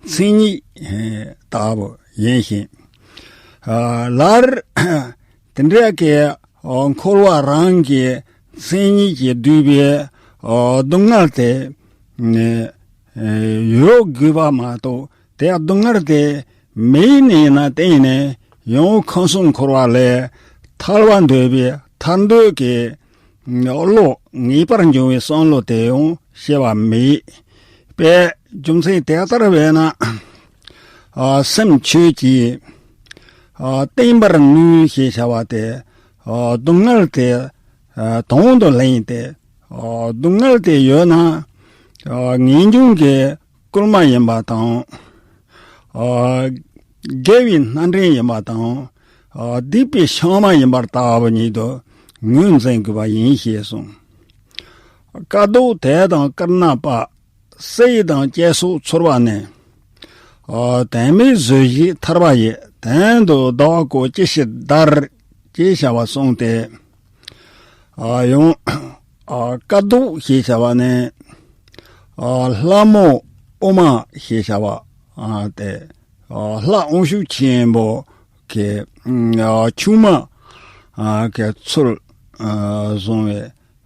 མཚན་ཉིད། ཨ། ལྟ་བུ་ཡིན་ཞིང་། ཨ། ལར་དེ་འདྲ་གི། ཨ། འཁོར་བ་རང་གི་མཚན་ཉིད་ཀྱིས་བསྡུས་པའི། ཨ། སྡུག་བསྔལ་དེ། ཨ། ཡོད་དགོས་པ་མ་གཏོགས། དེ་སྡུག་བསྔལ་དེ་མེད་ནས་ན་བརྟེན་ནས་ཡང་ཁམས་གསུམ་འཁོར་བ་ལས་ཐར་བར་འདོད་པའི་ཐར་འདོད་ཀྱི་བློ། ངེས་པར་འབྱུང་བའི་བསམ་བློ་དེ་ཡང་སྐྱེ་བ་མེད་པས། རྒྱུ་མཚན་དེ་ལྟར་བས་ན། ཨ། སེམས་ཁྱོད་ཀྱིས། ཨ། བརྟན་པར་གནས་ཞེས་བྱ་བ་སྟེ། ཨ། སྡུག་བསྔལ་དེ། ཨ། དང་དུ་ལེན་ཏེ། ཨ། སྡུག་བསྔལ་དེ་ཡོད་ན། ཨ། ངེས་འབྱུང་གི་བསྐུལ་མ་ཡིན་པ་དང་། ཨ། དགེ་བའི་སྣ་འདྲེན་ཡིན་པ་དང་། ཨ། སྡིག་པའི་བཤགས་མ་ཡིན་པར་ལྟ་བུ་ཉིད་དུ་ངོས་འཛིན་དགོས་པ་ཡིན་ཞེས་གསུངས། དཀའ་སྡུག་དད་དང་དཀར་ནག་པ། བསད་དང་བཅད་སོགས་ཚོར་བ་ནི། ཨ། དོན་མེད་བཟོད་བཞིན་ཐར་པ་ཡི། དོན་དུ་བདག་གོ་ཅི་ཕྱིར་བདར། ཅེས་བྱ་བ་གསུངས་ཏེ། ཨ། ཡང་། ཨ། དཀའ་སྡུག་ཞེས་བྱ་བ་ནི། ཨ། ལྷ་མོ་ཨུ་མ་ཞེས་བྱ་བ། ཨ། སྟེ། ཨ། ལྷ་དབང་ཕྱུག་ཆེན་པོ་གི། ཨ། ཆུང་མ། ཨ། གི་ཚུལ། ཨ། བཟུང་བའི།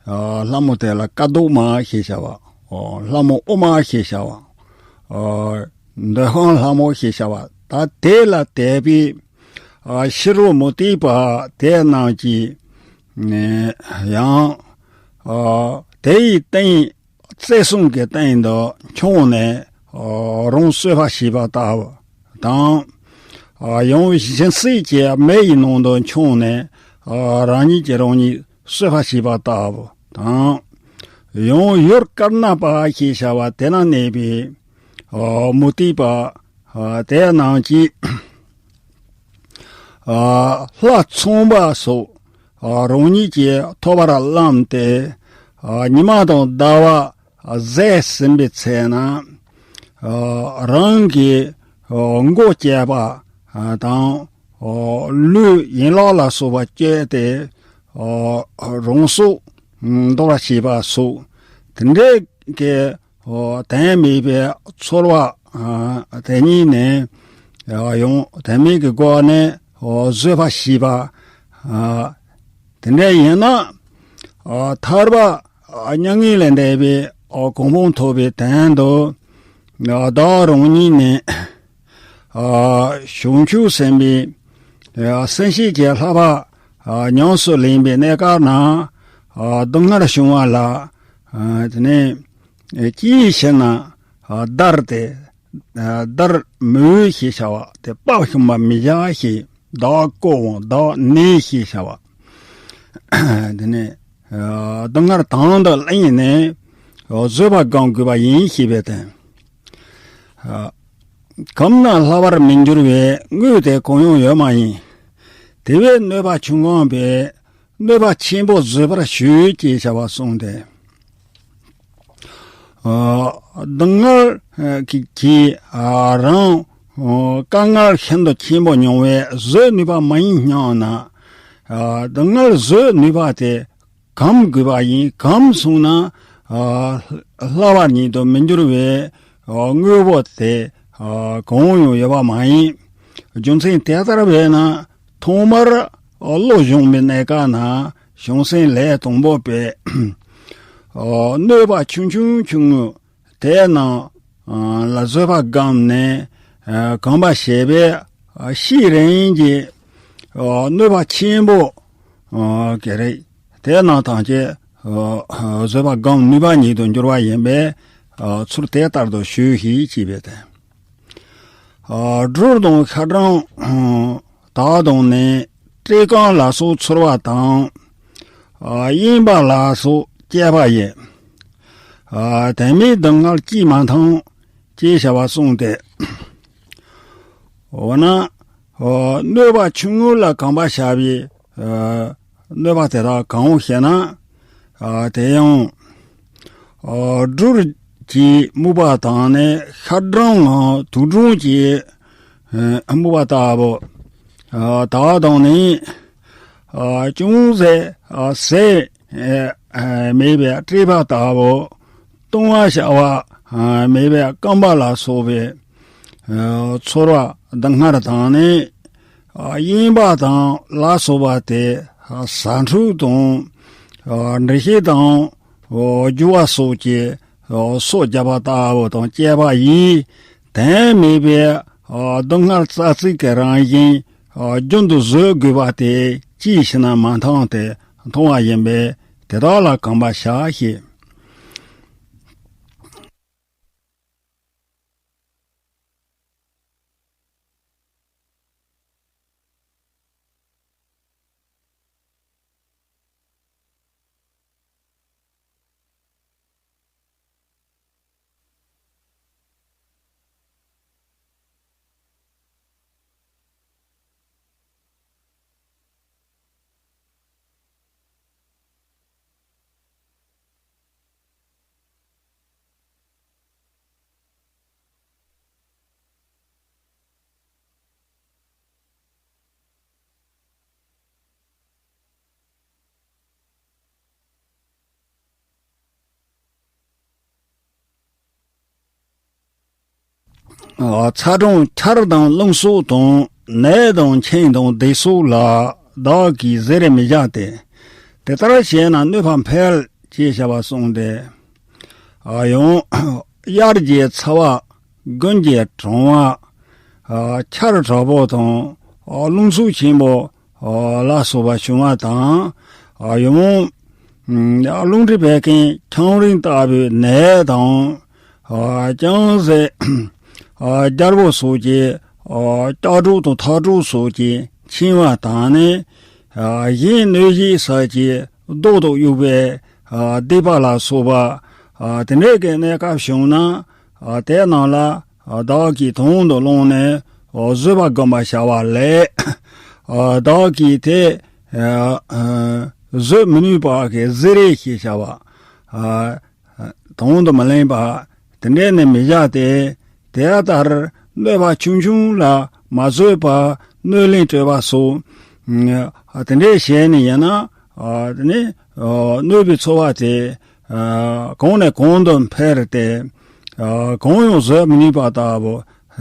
ཨ། ལྷ་མོ་དེ་ལ་དཀའ་སྡུག་མ་ཞེས་བྱ་བ། ཨ། ལྷ་མོ་ཨུ་མ་ཞེས་བྱ་བ། ཨ། འདོད་ཁམས་ལྷ་མོ་ཞེས་བྱ་བ། ད་དེ་ལ་དད་པའི། ཨ། ཕྱི་རོལ་མུ་སྟེགས་པ་དེ་རྣམས་ཀྱིས། ཨ། ཡང་། ཨ། དེ་ཡི་སྟེང་། བརྩེ་སེམས་ཀྱི་སྟེང་དུ་མཆོངས་ནས། ཨ། རང་གསོད་པ་བྱས་པ་ལྟ་བུ་དང་། ཨ། ཡང་སྦྱིན་སྲེག་གི་མེ་ཡི་ནང་དུ་མཆོངས་ནས། ཨ། རང་ཉིད་ཀྱིས་རང་ཉིད་གསོད་པ་བྱས་པ་ལྟ་བུ་དང་། ཡང་ཡུལ་དཀར་ནག་པ་ཞེས་བྱ་བ་དེ་ན་གནས་པའི། ཨ། མུ་སྟེགས་པ། ཨ། དེ་རྣམས་ཀྱིས། ཨ། ལྷ་ཚངས་པ་སོགས། ཨ། རང་ཉིད་ཀྱིས་ཐོབ་པར་བླངས་ཏེ། ཨ། ཉི་མ་དང་ཟླ་བ་ཟད་ཟིན་པའི་ཚེ་ན། ཨ། རང་གི། ཨ། མགོ་བཅད་པ། ཨ། དང་། ཨ། ལུས་ཡན་ལག་ལ་སོགས་པ་བཅད་དེ། ཨ། རང་སྲོག་འདོར་བར་བྱེད་པ་སོགས། དེ་འདྲའི་གི། ཨ། དོན་མེད་པའི་ཚོར་བ། ཨ། དེ་ཉིད་ནི། ཨ། ཡང་དོན་མེད་ཀྱི་སྒོ་ནས། ཨ། བཟོད་པ་བྱས་པ། ཨ། དེ་འདྲ་ཡིན་ན། ཨ། ཐར་པ། ཨ། མྱ་ངན་ལས་འདས་པའི། ཨ། གོ་འཕང་ཐོབ་པའི་དོན་དུ། ཨ། བདག་རང་ཉིད་ནི། ཨ། བྱང་ཆུབ་སེམས་དཔའི། ཨ། སེམས་བསྐྱེད་ཀྱི་བསླབ་པ། ཨ། ཉམས་སུ་ལེན་པའི་གནས་སྐབས་ན། ཨ། སྡུག་བསྔལ་བྱུང་བ་ལ། ཨ། དེ་ནས། ཨ། ཅིའི་ཕྱིར་ན། ཨ། བདར་ཏེ། ཨ། བདར་མི་འོས་ཞེས་བྱ་བ་དེ། དཔའ་ཞུམ་པར་མི་བྱ་ཞེས། བདག་བཀོལ་བའང་བདག་ནི་ཞེས་བྱ་བ། དེ་ནས། ཨ། སྡུག་བསྔལ་དང་དུ་གླེང་ནས། བཟོད་པ་བསྒོམ་དགོས་པ་ཡིན་ཞེས་པའི་དོན། གོམས་ན་སླ་བར་མི་འགྱུར་བའི་དངོས་དེ་གང་ཡང་ཡོད་མ་ཡིན། དེ་བས་གནོད་པ་ཆུང་བསྒོམས་པས་གནོད་པ་ཆེན་པོ་བཟོད་པར་ཞུ་ཅེས་བྱ་བ་གསུངས་ཏེ། སྡུག་བསྔལ་གྱི་རང་དཀའ་ངལ་ཤིན་ཏུ་ཆེན་པོ་མྱོང་བས་བཟོད་ནུས་པ་མ་ཡིན་སྙམ་ན། སྡུག་བསྔལ་བཟོད་ནུས་པ་དེ་གོམས་དགོས་པ་ཡིན། གོམས་སོང་ན་སླ་བ་ཉིད་དུ་མི་འགྱུར་བའི་དངོས་པོ་དེ་གང་ཡང་ཡོད་པ་མ་ཡིན། རྒྱུ་མཚན་དེ་ལྟར་བས་ན་ཐོག་མར་བློ་སྦྱོང་བའི་གནས་སྐབས་ན་བྱང་སེམས་ལས་དང་པོ་པས་གནོད་པ་ཆུང་ཆུང་ཆུང་ངུ་དེ་རྣམས་ལ་བཟོད་པ་བསྒོམས་ནས་གོམས་པ་བྱས་པས་ཤེས་རན་གྱི་གནོད་པ་ཆེན་པོ་ག་རེ་དེ་རྣམས་ཐམས་ཅད་བཟོད་པ་བསྒོམ་ནུས་པ་ཉིད་དུ་འགྱུར་བ་ཡིན་པས་ཚུལ་དེ་ལྟར་དུ་ཞུས་ཤིག་ཅེས་པའི་དོན། སྦྲུལ་དང་ཤ་སྦྲང་དག་དང་ནི་བཀྲེས་སྐོམ་ལ་སོགས་ཚོར་བ་དང་། གཡེངས་པ་ལ་སོགས་སྐྱེས་པ་ཡི། དེ་མིན་སྡུག་བསྔལ་ཅིས་མ་མཐོང་ཅེས་བྱ་བ་གསུངས་ཏེ། འོ་ན། གནོད་པ་ཆུང་ངུ་ལ་གོམས་པ་བྱ་བའི་གནོད་པ་དེ་དག་གང་ཞེ་ན། དེ་ཡང་སྦྲུལ་གྱི་རྨུགས་པ་དང་ནི་ཤ་སྦྲང་ངང་དུག་སྦྲང་གི་རྨུགས་པ་ལྟ་བུ་དག་དང་ནི། ཅུང་ཟད་ཟས་མེད་པའི་བཀྲེས་པ་ལྟ་བུ། བཏུང་བ་བྱ་བ་མེད་པའི་སྐོམ་པ་ལ་སོགས་པའི་ཚོར་བ་སྡུག་བསྔལ་དང་ནི། གཡེངས་པ་དང་ལ་སོགས་པ་དེ་ཟ་འཕྲུག་དང་། འདྲེ་ཤིང་དང་རྒྱུ་བ་སོགས་ཀྱི་སོ་བརྒྱབ་པ་ལྟ་བུ་དང་བཅས་པ་ཡིས་དོན་མེད་པའི་སྡུག་བསྔལ་རྩ་ཚིག་གི་རང་བཞིན་རྒྱུན་དུ་བཟོད་དགོས་པ་དེ་ཅིས་ཞེ་ན་མ་མཐོང་སྟེ་མཐོང་བ་ཡིན་པས་དེ་དག་ལ་གོམས་པ་བྱ་ཞེས། ཚ་གྲང་ཆར་དང་རླུང་སོགས་དང་ནད་དང་མཆིན་དང་བདུད་སོགས་ལ་བདག་གིས་གཟིར་མི་བྱ་སྟེ། དེ་ལྟར་བྱས་ན་གནོད་པ་འཕེལ་ཅེས་བྱ་བ་གསུངས་ཏེ། ཡང་དབྱར་གྱི་ཚ་བ། དགུན་གྱི་གྲང་བ། ཆར་དྲག་པོ་དང་རླུང་འཚུབ་ཆེན་པོ་ལ་སོགས་པ་བྱུང་བ་དང་། ཡང་རླུང་མཁྲིས་བད་ཀན་ཆང་རིན་ལྟ་བུའི་ནད་དང་། ཅུང་ཟད་རྒྱལ་པོ་སོགས་ཀྱི་ལྕགས་སྒྲོག་དང་ཐག་སྒྲོག་སོགས་ཀྱིས་འཆིང་བ་དང་ནི། གཞན་གནོད་བྱེད་ས་ཀྱི་རྡོ་དང་དབྱུག་པའི་སྡིག་པ་ལ་སོགས་པ། དེ་འདྲའི་གི་གནས་སྐབས་བྱུང་ན། དེ་རྣམས་ལ་བདག་གིས་དང་དུ་བླངས་ནས་བཟོད་པ་བསྒོམ་པར་བྱ་བ་ལས། བདག་གིས་དེ་བཟོད་མི་ནུས་པ་གི་གཟིར་རེ་ཞེས་བྱ་བ། དང་དུ་མི་ལེན་པ། དེ་འདྲས་ནི་མི་བྱ་སྟེ། དེ་ལྟར་གནོད་པ་ཆུང་ཆུང་ལ་མ་བཟོད་པ་གནོད་ལན་སྤྲོད་པ་སོགས། དེ་འདྲས་བྱས་ནས་ཡིན་ན། དེ་ནི་གནོད་པའི་ཚོར་བ་དེ་གོང་ནས་གོང་དུ་འཕེལ་ཏེ། གང་ཡང་བཟོད་མི་ནུས་པ་ལྟ་བུ་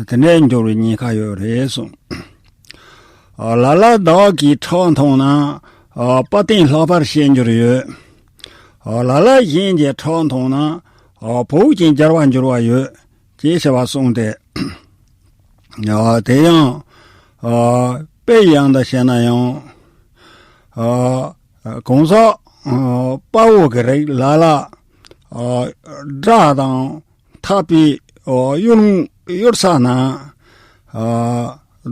དེ་འདྲས་འགྱུར་བའི་ཉེན་ཁ་ཡོད་རེད་གསུངས། ལ་ལ་བདག་གིས་ཁྲག་འཐུངས་ན། དཔའ་གཏིང་ལྷག་པར་ཤེས་འགྱུར་ཡོད། ལ་ལ་གཞན་གྱིས་ཁྲག་འཐུངས་ན། བུ་ཅིང་འབྱར་བར་འགྱུར་བ་ཡོད། ཅེས་བྱ་བ་གསུངས་ཏེ། དེ་ཡང་། དཔེ་ཡང་དུ་བཤད་ན་ཡང་། གང་ཟག་དཔའ་བོ་གི་རིགས་ལ་ལ། དགྲ་དང་འཐབ་པའི་གཡུལ་གཡུལ་ས་ན།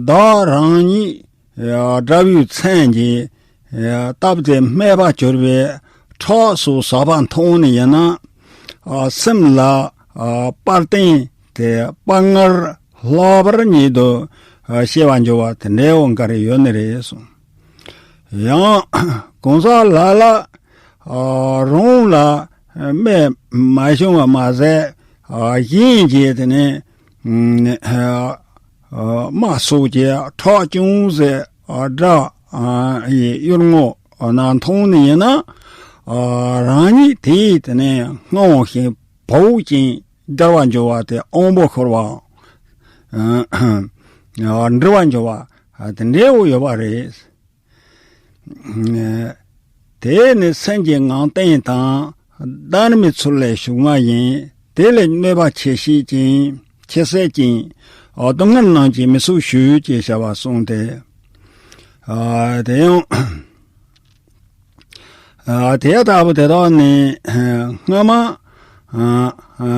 བདག་རང་ཉིད་དགྲ་བོའི་མཚན་གྱིས་བཏབ་སྟེ་རྨས་པ་གྱུར་པའི་ཁྲག་སོགས་ཟག་པ་འཐུངས་ནས་ཡིན་ན། ཨ་སེམས་ལ་ཨ་དཔལ་ལྡན་དེ་དཔའ་ངར་ལྷག་པར་ཉིད་དུ་ཨ་སྐྱེ་བར་འགྱུར་བ་དེ་འདྲའི་འོང་ག་རེ་ཡོད་ནི་རེད་གསུངས། ཡང་གང་ཟག་ལ་ལ་ཨ་རང་ལ་རྨས་མ་བྱུང་བ་མ་ཟད་ཨ་གཞན་གྱི་དེ་ནས་ཨ་རྨ་སོགས་ཀྱི་ཁྲག་ཅུང་ཟད་ཨ་འདྲ་ཨ་ཡི་གཡུལ་ངོ་ན་མཐོང་ནི་ཡིན་ན་ཨ་རང་ཉིད་དེའི་དེ་ནས་སྔ་བ་བཞིན་བོག་ཅིང་འདར་བར་འགྱུར་བ་དེ་དབང་པོ་ཤོར་བའམ་ཨ་འདྲི་བར་འགྱུར་བ་དེ་འདྲའི་བོ་ཡོད་པ་རེད། དེ་ནི་སེམས་ཀྱི་ངང་བརྟན་དང་བདག་མེད་ཚུལ་ལས་བྱུང་བ་ཡིན། དེ་ལས་གནོད་པ་ཆེ་ཤེས་ཅིང་ཆེ་ཟད་ཅིང་སྡུག་བསྔལ་རྣམས་ཀྱིས་མི་ཚུགས་ཞུས་ཅེས་བྱ་བ་གསུངས་ཏེ། ཨ་དེ་ཡང་ཨ་དེ་ལྟ་བུ་དེ་དག་ནི་སྔ་མ་ཨ་ཨ་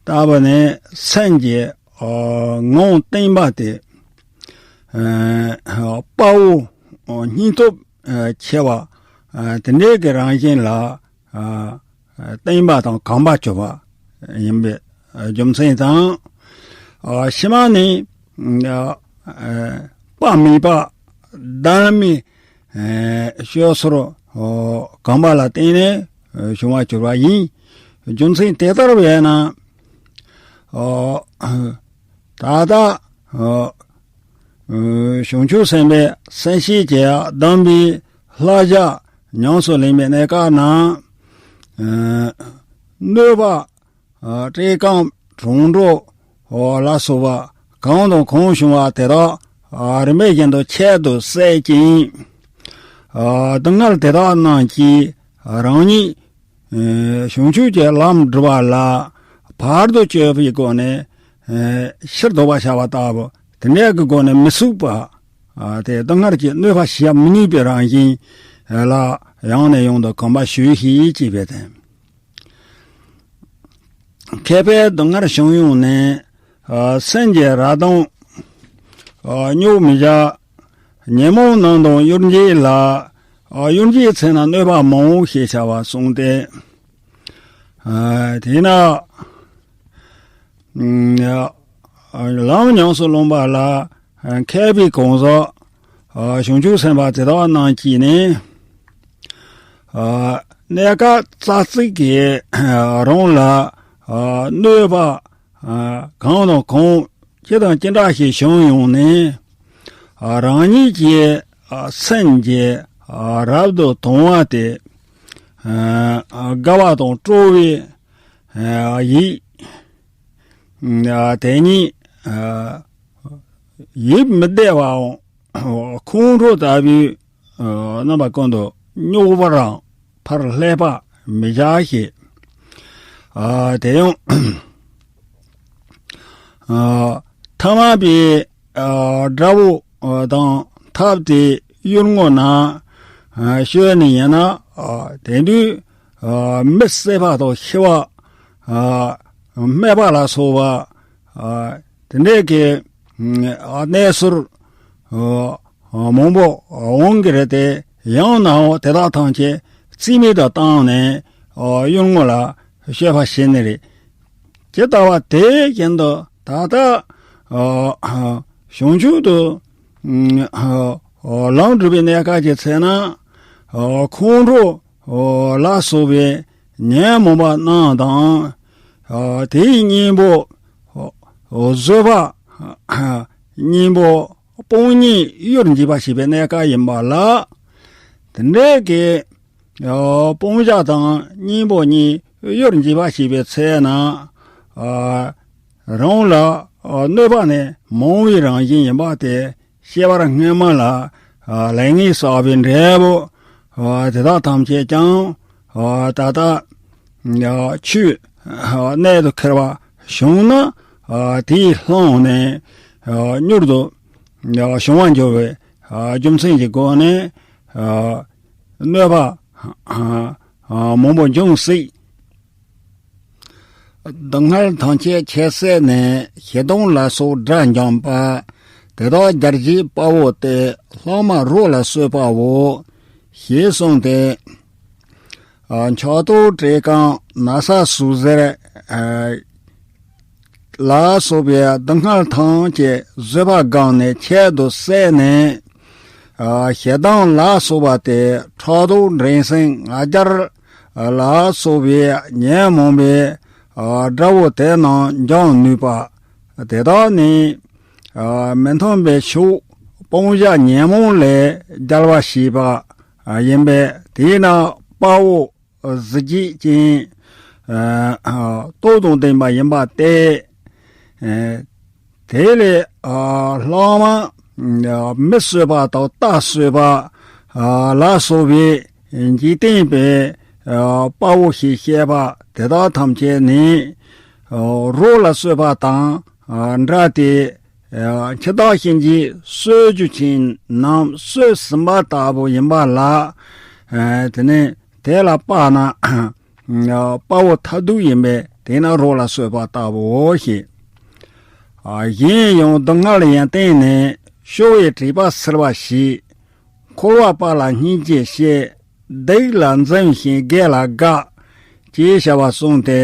ལྟ་བུ་ནི་སེམས་ཀྱི་ཨ་ངང་བརྟན་པ་སྟེ། ཨ་དཔའ་བོ་སྙིང་སྟོབས་ཨ་ཆེ་བ་ཨ་དེ་འདྲའི་གི་རང་བཞིན་ལ་ཨ་བརྟན་པ་དང་གོམས་པར་གྱུར་པ་ཡིན་པའི་ཨ་རྒྱུ་མཚན་དང་། ཨ་ཕྱི་མ་ནི་ཨ་དཔག་མེད་པ་བདག་མེད་ཨ་སྤྱོད་ཚུལ་ཨ་གོམས་པ་ལ་བརྟེན་ནས་ཨ་བྱུང་བར་གྱུར་པ་ཡིན། རྒྱུ་མཚན་དེ་ལྟར་བས་ན་ཨ་ད་ལྟ་ཨ་ཨ་བྱང་ཆུབ་སེམས་དཔའི་སེམས་བསྐྱེད་ཀྱི་གདམས་པའི་བསླབ་བྱ་ཉམས་སུ་ལེན་པའི་གནས་སྐབས་ན་ཨ་གནོད་པ་ཨ་བཀྲེས་སྐོམ་གྲང་འགྲོ་ལ་སོགས་པ་གང་དང་གང་བྱུང་བ་དེ་དག་ཨ་རིམ་པ་བཞིན་དུ་ཁྱད་དུ་བསད་ཅིང་ཨ་སྡུག་བསྔལ་དེ་དག་རྣམས་ཀྱིས་རང་ཉིད་ཨ་བྱང་ཆུབ་ཀྱི་ལམ་སྒྲུབ་པ་ལ་བར་དུ་གཅོད་པའི་སྒོ་ནས་ཨ་ཕྱིར་ལྡོག་པར་བྱ་བ་ལྟ་བུ་དེ་འདྲ་གི་སྒོ་ནས་མི་ཚུགས་པ་ཨ་དེ་སྡུག་བསྔལ་གྱི་གནོད་པ་བྱེད་མི་ནུས་པའི་རང་བཞིན་ལ་ཡང་ནས་ཡང་དུ་གོམས་པ་ཞུས་ཤིག་ཅེས་པའི་དོན། མཁས་པས་སྡུག་བསྔལ་བྱུང་ཡོང་ནས་ཨ་སེམས་ཀྱི་རབ་དང་ཨ་རྙོག་མི་བྱ། ཉོན་མོངས་རྣམས་དང་གཡོ་འགྱེད་ལ་ཨ་གཡོ་འགྱེད་ཚེ་ན་གནོད་པ་མང་ཞེས་བྱ་བ་གསུངས་ཏེ། ཨ་དེས་ན་ཨ་ལམ་ཉམས་སུ་བླངས་པ་ལ་ཨ་མཁས་པའི་གང་ཟག་ཨ་བྱང་ཆུབ་སེམས་དཔའ་དེ་དག་རྣམས་ཀྱིས་ནི་ཨ་གནས་སྐབས་རྩ་ཚིག་གིས་ཨ་རང་ལ་ཨ་གནོད་པ་ཨ་གང་དང་གང་ཅི་དང་ཅི་འདྲ་ཞིག་བྱུང་ཡོང་ནས་ཨ་རང་ཉིད་ཀྱི་ཨ་སེམས་ཀྱི་ཨ་རབ་ཏུ་དང་བ་སྟེ་ཨ་དགའ་བ་དང་སྤྲོ་བའི་ཨ་ཡིད་ཨ་དེ་ཉིད་ཨ་ཡིད་མི་བདེ་བའམ་ཁོང་ཁྲོ་ལྟ་བུའི་ཨ་རྣམ་པ་ཀུན་ཏུ་རྙོག་པར་ཕར་ལྷད་པ་མི་བྱ་ཞེས། ཨ་དེ་ཡང་ཨ་ཐ་མལ་པའི་ཨ་དགྲ་བོ་ཨ་དང་འཐབ་སྟེ་གཡུལ་ངོ་ན་ཨ་སྐྱོད་ནི་ཡིན་ན་ཨ་དེ་དུས་ཨ་མི་བསད་པ་དང་འཆི་བ་ཨ་སྨད་པ་ལ་སོགས་པ་ཨ་དེ་འདྲའི་གི་ཨ་གནས་ཚུལ་ཨ་མང་པོ་འོང་གི་རེད་དེ། ཡང་ན་འོ་དེ་དག་ཐམས་ཅད་རྩིས་མེད་དུ་བཏང་ནས་ཨ་གཡུལ་ངོ་ལ་སྐྱོད་པ་བྱེད་ནི་རེད། ཇི་ལྟ་བ་དེ་བཞིན་དུ་ད་ལྟ་ཨ་བྱང་ཆུབ་ཏུ་ཨ་ལམ་སྒྲུབ་པའི་གནས་སྐབས་ཀྱི་ཚེ་ན་ཨ་ཁོང་ཁྲོ་ལ་སོགས་པའི་ཉོན་མོངས་པ་རྣམས་དང་ཨ་དེའི་གཉེན་པོ་བཟོད་པ་གཉེན་པོ་སྤང་གཉེན་གཡུལ་འགྱེད་པ་ཞེས་པའི་གནས་སྐབས་ཡིན་པ་ལ། དེ་འདྲའི་གི་ཨ་སྤང་བྱ་དང་གཉེན་པོ་གཉིས་གཡུལ་འགྱེད་པ་ཞེས་པའི་ཚེ་ན་ཨ་རང་ལ་ཨ་གནོད་པ་ནི་མང་བའི་རང་བཞིན་ཡིན་པ་དེ་སྐྱེ་བ་སྔ་མ་ལ་ཨ་ལས་ངན་བསགས་པའི་འབྲས་བུ་ཨ་དེ་དག་ཐམས་ཅད་ཀྱང་ཨ་ད་ལྟ་ཨ་ཆོས་ཨ་གནད་དུ་འཁེལ་བ་བྱུང་ན་ཨ་དེས་བསླངས་ནས་ཨ་མྱུར་དུ་ཨ་བྱུང་བར་འགྱུར་བའི་ཨ་རྒྱུ་མཚན་གྱི་སྒོ་ནས་ཨ་གནོད་པ་ཨ་ཨ་མང་པོ་འབྱུང་སྲིད། སྡུག་བསྔལ་ཐམས་ཅད་ཁྱད་བསད་ནས། ཞེ་སྡང་ལ་སོགས་དགྲ་འཇོམས་པ། དེ་དག་རྒྱལ་བྱེད་དཔའ་བོ་སྟེ། ལྷག་མ་རོ་ལ་གསོད་པའོ། ཞེས་གསུངས་ཏེ། ཨ་ཕྱག་རྡོར་བྲེ་གང་ན་བཟའ་ཟུག་གཟེར་ཨ་ལ་སོགས་པའི་སྡུག་བསྔལ་ཐམས་ཅད་བཟོད་པ་སྒོམ་ནས་ཁྱད་དུ་བསད་ནས། ཨ་ཞེ་སྡང་ལ་སོགས་པ་སྟེ་ཕྲག་དོག་འགྲན་སེམས་ང་རྒྱལ་ལ་སོགས་པའི་ཉོན་མོངས་པའི་ཨ་དགྲ་བོ་དེ་རྣམས་འཇོམས་ནུས་པ། དེ་དག་ནི་ཨ་མི་མཐུན་པའི་ཕྱོགས་སྤང་བྱ་ཉོན་མོངས་ལས་རྒྱལ་བ་ཞེས་པ་ཨ་ཡིན་པས། དེས་ན་དཔའ་བོ་གཟི་བརྗིད་ཅན་ཨ་སྟོབས་དང་ལྡན་པ་ཡིན་པ་སྟེ། ཨ་དེ་ལས་ཨ་ལྷག་མ་ཨ་མི་གསོད་པ་དང་རྟ་གསོད་པ་ཨ་ལ་སོགས་པའི་འཇིག་རྟེན་པའི་ཨ་དཔའ་བོ་ཞེས་བཤད་པ་དེ་དག་ཐམས་ཅད་ནི་ཨ་རོགས་ལ་གསོད་པ་དང་ཨ་འདྲ་སྟེ། ཨ་འཆི་བདག་གཤིན་རྗེའི་གསོད་རྒྱུ་ཅན་རྣམས་གསོད་ཟིན་པ་ལྟ་བུ་ཡིན་པ་ལ། ཨ་དེ་ནས་དེ་ལ་དཔག་ན་ཨ་དཔའ་བོ་ཐབས་སྡུག་ཡིན་པས། དེས་ན་རོགས་ལ་གསོད་པ་ལྟ་བུའོ་ཞེས། ཨ་གཞན་ཡང་སྡུག་བསྔལ་ཡོན་ཏན་ནི། སྐྱོ་བས་དྲེགས་པ་གཟིར་བ་ཞེས། འཁོར་བ་དཔའ་ལ་སྙིང་རྗེ་བཤད། སྡིག་ལ་འཛེམ་ཞིང་དགེ་ལ་དགའ། ཅེས་བྱ་བ་གསུངས་ཏེ།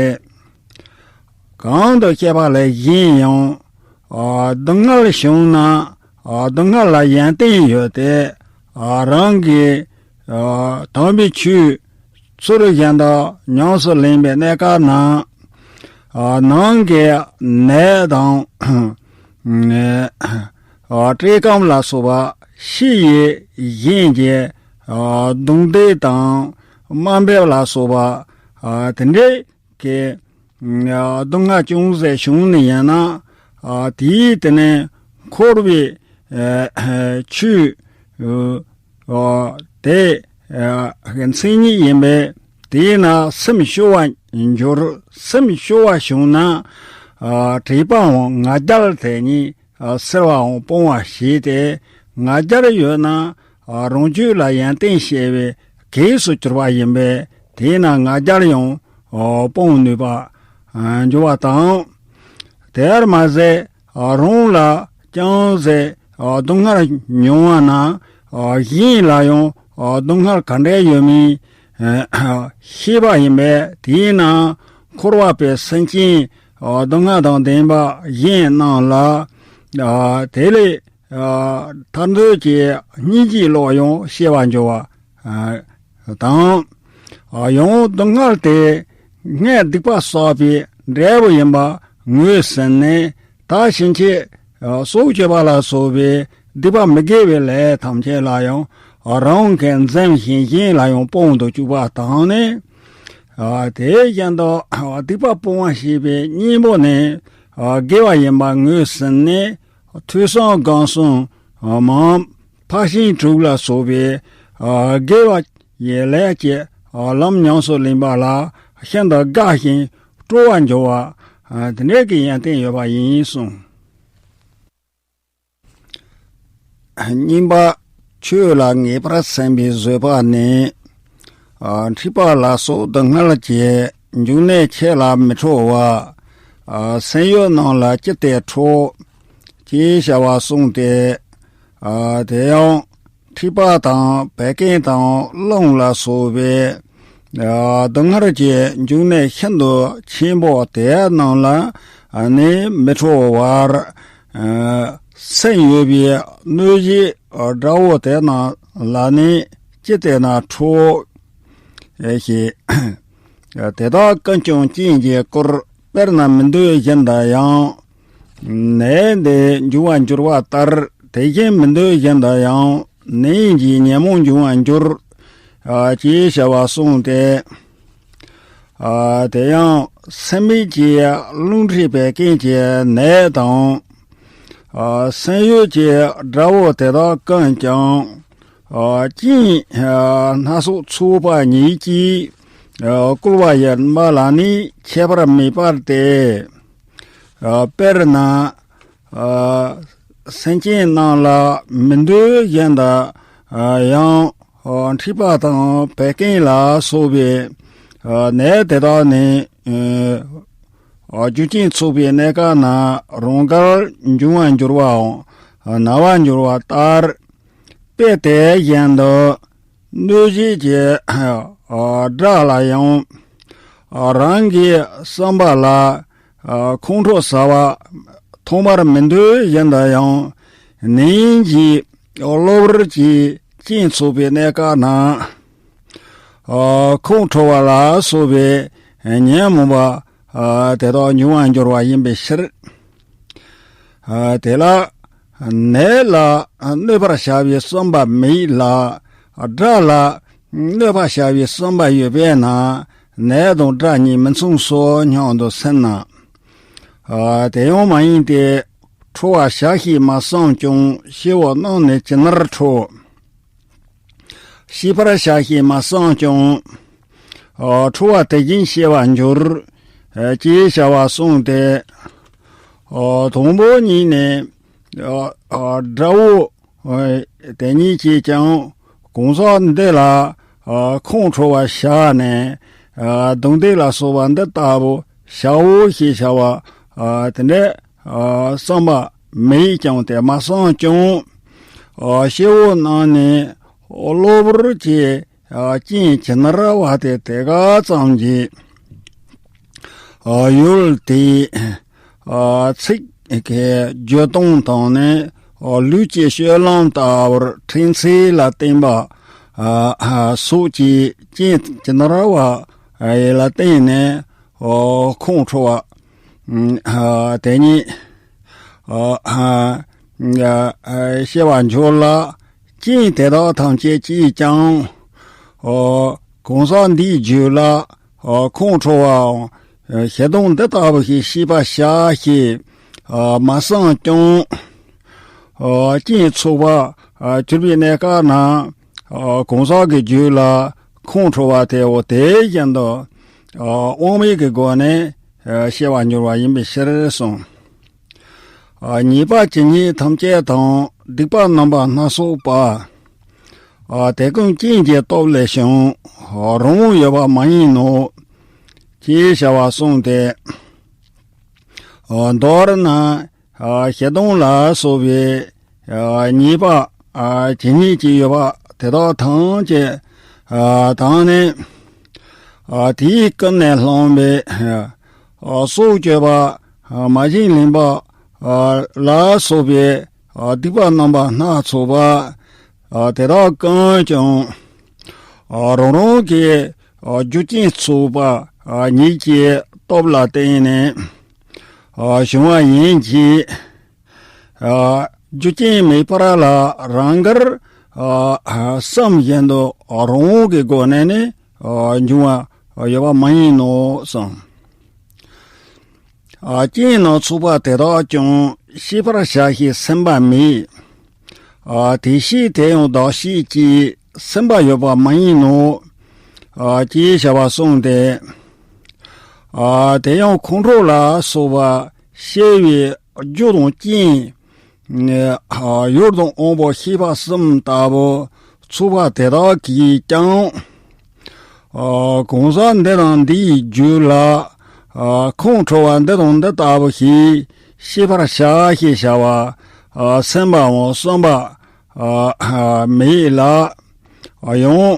གང་དུ་སྐྱེས་པ་ལ་གཞན་ཡང་ཨ་སྡུག་བསྔལ་བྱུང་ན་ཨ་སྡུག་བསྔལ་ལ་ཡོན་ཏན་ཡོད་དེ། ཨ་རང་གི་ཨ་དམ་པའི་ཆོས་ཚུལ་བཞིན་དུ་ཉམས་སུ་ལེན་པའི་གནས་སྐབས་ན། ཨ་ནང་གི་ནད་དང་། ཨ་བཀྲེས་སྐོམ་ལ་སོགས་པ་ཕྱི་ཡི་གཞན་གྱི་ཨ་རྡུང་རྡེག་དང་དམའ་འབེབས་ལ་སོགས་པ་ཨ་དེ་འདྲའི་གི་ཨ་སྡུག་བསྔལ་ཅུང་ཟད་བྱུང་ནས་ཡིན་ན། ཨ་དེའི་དེ་ནས་འཁོར་བའི་ཨ་ཆོས་ཨ་དེ་ཨ་མཚན་ཉིད་ཡིན་པས། དེས་ན་སེམས་སྐྱོ་བར་འགྱུར། སེམས་སྐྱོ་བ་བྱུང་ན་ཨ་དྲེགས་པའང་ང་རྒྱལ་དེ་ཉིད་ཨ་གཟིར་བའང་སྤོང་བར་བྱེད་དེ། ང་རྒྱལ་ཡོད་ན་ཨ་རང་རྒྱུད་ལ་ཡོན་ཏན་སྐྱེ་བའི་གེགས་སུ་གྱུར་པ་ཡིན་པས། དེས་ན་ང་རྒྱལ་ཡང་ཨ་སྤོང་ནུས་པར་ཨ་འགྱུར་བ་དང་། དེར་མ་ཟད་ཨ་རང་ལ་ཅུང་ཟད་ཨ་སྡུག་བསྔལ་མྱོང་བ་ན་ཨ་གཞན་ལ་ཡང་ཨ་སྡུག་བསྔལ་ག་འདྲ་ཡོད་མིན་ཨ་ཤེས་པ་ཡིན་པས། དེས་ན་འཁོར་བ་པའི་སེམས་ཅན་ཨ་སྡུག་བསྔལ་དང་ལྡན་པ་གཞན་རྣམས་ལ་ཨ་དེ་ལས་ཨ་ཐར་འདོད་ཀྱི་སྙིང་རྗེའི་བློ་ཡང་སྐྱེ་བར་འགྱུར་བ་ཨ་དང་། ཨ་ཡང་སྡུག་བསྔལ་དེ་སྔར་སྡིག་པ་བསགས་པའི་འབྲས་བུ་ཡིན་པ་ངོས་ཟིན་ནས། ད་ཕྱིན་ཆད་ཨ་སྲོག་གཅོད་པ་ལ་སོགས་པའི་སྡིག་པ་མི་དགེ་བའི་ལས་ཐམས་ཅད་ལ་ཡང་ཨ་རང་གིས་འཛེམ་ཞིང་གཞན་ལ་ཡང་སྤོང་དུ་བཅུག་པ་དང་ནི། ཨ་དེ་བཞིན་དུ་ཨ་སྡིག་པ་སྤོང་བ་ཞེས་པའི་གཉེན་པོ་ནི་ཨ་དགེ་བ་ཡིན་པ་ངོས་ཟིན་ནས། ཐོས་བསམ་སྒོམ་གསུམ་ཨ་མམ་ཕར་ཕྱིན་དྲུག་ལ་སོགས་པའི་ཨ་དགེ་བ་ཡི་ལས་ཀྱི་ཨ་ལམ་ཉམས་སུ་ལེན་པ་ལ་ཤིན་ཏུ་དགའ་ཞིང་སྤྲོ་བར་འགྱུར་བ་ཨ་དེ་འདྲའི་གི་ཡོན་ཏན་ཡོད་པ་ཡིན་གསུངས། གཉིས་པ། ཆོས་ལ་ངེས་པར་སེམས་པའི་བཟོད་པ་ནི། ཨ་འཁྲིག་པ་ལ་སོགས་སྡུག་བསྔལ་གྱི་འབྱུང་གནས་ཁྱེད་ལ་མི་ཁྲོ་བ། ཨ་སེམས་ཡུལ་རྣམས་ལ་ཅི་སྟེ་ཁྲོ། ཅེས་བྱ་བ་གསུངས་ཏེ། ཨ་དེ་ཡང་འཁྲིག་པ་དང་བད་ཀན་དང་རླུང་ལ་སོགས་པའི་ཨ་སྡུག་བསྔལ་གྱི་འབྱུང་གནས་ཤིན་ཏུ་ཆེན་པོ་དེ་རྣམས་ལ་ཨ་ནི་མི་ཁྲོ་བར། ཨ་སེམས་ཡོད་པའི་གནོད་བྱེད་དགྲ་བོ་དེ་རྣམས་ལ་ནི་ཅི་སྟེ་ན་ཁྲོ་ཞེས། དེ་དག་ཀུན་ཀྱང་རྐྱེན་གྱིས་བསྐུལ། དཔེར་ན་མི་འདོད་བཞིན་དུ་ཡང་ནད་འདི་འབྱུང་བར་འགྱུར་བ་ལྟར། དེ་བཞིན་མི་འདོད་བཞིན་དུ་ཡང་ནད་ཀྱིས་ཉོན་མོངས་འབྱུང་བར་འགྱུར། ཨ་ཅེས་བྱ་བ་གསུངས་ཏེ། ཨ་དེ་ཡང་སེམས་མེད་ཀྱི་རླུང་མཁྲིས་བད་ཀན་གྱི་ནད་དང་། ཨ་སེམས་ཡུལ་གྱི་དགྲ་བོ་དེ་དག་ཀུན་ཀྱང་། ཨ་རྐྱེན་ཨ་སྣ་ཚོགས་ཚོགས་པ་ཉིད་ཀྱིས་ཨ་བསྐུལ་བ་ཡིན་པ་ལ་ནི་ཁྱད་པར་མེད་པ་སྟེ། ཨ་དཔེར་ན། ཨ་སེམས་ཅན་རྣམས་ལ་མི་འདོད་བཞིན་དུ་ཨ་ཡང་ཨ་མཁྲིས་པ་དང་བད་ཀན་ལ་སོགས་པའི་ཨ་ནད་དེ་དག་ནི་ཨ་རྒྱུ་རྐྱེན་ཚོགས་པའི་གནས་སྐབས་ན་རང་དགར་འབྱུང་བར་འགྱུར་བའམ་ན་བར་འགྱུར་བ་ལྟར། དཔེ་དེ་བཞིན་དུ་གནོད་བྱེད་ཀྱི་ ཨ་དགྲ་ལ་ཡང་ཨ་རང་གི་བསམ་པ་ལ་ཨ་ཁོང་ཁྲོ་ཟ་བ་ཐོག་མར་མི་འདོད་བཞིན་དུ་ཡང་ནན་གྱིས་གློ་བུར་གྱི་རྐྱེན་ཚུགས་པའི་གནས་སྐབས་ན། ཨ་ཁོང་ཁྲོ་བ་ལ་སོགས་པའི་ཉོན་མོངས་པ་ཨ་དེ་དག་འབྱུང་བར་འགྱུར་བ་ཡིན་པའི་ཕྱིར། ཨ་དེ་ལ་ནད་ལ་གནོད་པར་བྱ་བའི་བསམ་པ་མེད་ལ། དགྲ་ལ་གནོད་པར་བྱ་བའི་བསམ་པ་ཡོད་པས་ན་ནད་དང་དགྲ་གཉིས་མི་མཚུངས་སོ་སྙམ་དུ་སེམས་ན། ཨ་དེ་ཡང་མ་ཡིན་ཏེ། ཁྲོ་བར་བྱ་ཞེས་མ་བསམས་ཀྱང་སྐྱེ་བོ་རྣམས་ནི་ཇི་ལྟར་ཁྲོ། ཤེས་པར་བྱ་ཞེས་མ་བསམས་ཀྱང་། ཨ་ཁྲོ་བ་དེ་བཞིན་ཤེས་པར་འགྱུར། ཨ་ཅེས་བྱ་བ་གསུངས་ཏེ། ཨ་དང་པོ་ཉིད་ནས་ཨ་ཨ་དགྲ་བོ་ཨ་དེ་ཉིད་ཀྱིས་ཀྱང་གང་ཟག་འདི་ལ་ཨ་ཁོང་ཁྲོ་བར་བྱ་ནས་ཨ་སྡུག་བསྔལ་ལ་སོགས་པ་འདི་ལྟ་བུ་བྱའོ་ཞེས་བྱ་བ་ཨ་དེ་འདྲའི་ཨ་བསམ་པ་མེད་ཀྱང་དེ་མ་བསམས་ཀྱང་ཨ་སྐྱེ་བོ་རྣམས་ནི་གློ་བུར་གྱི་ཨ་རྐྱེན་ཇི་ལྟར་བ་དེ་དེ་ག་ཙམ་གྱིས་ཨ་ཡུལ་དེའི་ཨ་ཚིག་གི་རྒྱུ་སྟོང་དང་ནི་ཨ་ལུས་ཀྱི་སྤྱོད་ལམ་ལྟ་བུར་ཕྲན་ཚེགས་ལ་བརྟེན་པ་ཨ་ཨ་སོགས་ཀྱི་རྐྱེན་ཇི་ལྟར་བ་ཨ་ཡི་ལ་བརྟེན་ནས་ཨ་ཁོང་ཁྲོ་བ་ཨ་དེ་ཉིད་ཨ་ཨ་ཨ་སྐྱེ་བར་འགྱུར་ལ། རྐྱེན་དེ་དག་ཐམས་ཅད་ཀྱིས་ཀྱང་ཨ་གང་ཟག་འདིའི་རྒྱུད་ལ་ཨ་ཁོང་ཁྲོ་བའམ་ཞེ་སྡང་འདི་ལྟ་བུ་ཞིག་ཤེས་པར་བྱ་ཞེས་ཨ་མ་བསམས་ཀྱང་ཨ་རྐྱེན་ཚུགས་པར་ཨ་གྱུར་པའི་གནས་སྐབས་ན་ཨ་གང་ཟག་གི་རྒྱུད་ལ་ཁོང་ཁྲོ་བ་དེའོ་དེ་བཞིན་དུ་ཨ་དབང་མེད་ཀྱི་སྒོ་ནས་ཨ་ཤེས་པར་འགྱུར་བ་ཡིན་པའི་ཕྱིར་གསུངས། ཨ་ཉེས་པ་ཇི་སྙེད་ཐམས་ཅད་དང་། སྡིག་པ་རྣམ་པ་སྣ་ཚོགས་པ། ཨ་དེ་ཀུན་རྐྱེན་གྱི་སྟོབས་ལས་བྱུང་། ཨ་རང་དབང་ཡོད་པ་མ་ཡིན་ནོ། ཅེས་བྱ་བ་གསུངས་ཏེ། ཨ་མདོར་ན་ཨ་ཞེ་སྡང་ལ་སོགས་པའི་ཨ་ཉེས་པ་ཨ་ཇི་སྙེད་ཅིག་ཡོད་པ་དེ་དག་ཐམས་ཅད་ཨ་དང་ནི་ཨ་དེས་ཀུན་ནས་བསླངས་པའི་ཨ་སྲོག་གཅོད་པ་ཨ་མ་བྱིན་ལེན་པ་ཨ་ལ་སོགས་པའི་ཨ་སྡིག་པ་རྣམ་པ་སྣ་ཚོགས་པ་ཨ་དེ་དག་ཀུན་ཀྱང་ཨ་རང་རང་གི་ཨ་རྒྱུ་རྐྱེན་ཚུགས་པ་ཨ་ཉིད་ཀྱི་སྟོབས་ལ་བརྟེན་ནས་ཨ་བྱུང་བ་ཡིན་གྱི། ཨ་རྒྱུ་རྐྱེན་མེད་པར་ལ་རང་དགར་ཨ་བསམ་བཞིན་དུ་རང་དབང་གི་སྒོ་ནས་ནི་ཨ་འབྱུང་བ་ཡོད་པ་མ་ཡིན་ནོ་གསུངས། ཨ་རྐྱེན་སྣ་ཚོགས་པ་དེ་དག་ཀྱང་ཤེས་པར་བྱ་ཞེས་སེམས་པ་མེད། ཨ་དེ་ཤེས་དེ་ཡང་བདག་ཤེས་ཀྱིས་སེམས་པ་ཡོད་པ་མ་ཡིན་ནོ། ཨ་ཅེས་བྱ་བ་གསུངས་ཏེ། ཨ་དེ་ཡང་ཁོང་ཁྲོ་ལ་སོགས་པ་སྐྱེ་བའི་རྒྱུ་དང་རྐྱེན། ཨ་ཡུལ་དང་དབང་པོ་ཤེས་པ་གསུམ་ལྟ་བུ་ཚུགས་པ་དེ་དག་གིས་ཀྱང་། ཨ་གང་ཟག་འདི་དང་འདིའི་རྒྱུད་ལ། ཨ་ཁོང་ཁྲོ་བ་འདི་དང་འདི་ལྟ་བུ་ཞིག་ཤེས་པར་བྱ་ཞེས་བྱ་བ། ཨ་སེམས་པའམ་བསམ་པ་ཨ་མེད་ལ། ཨ་ཡང་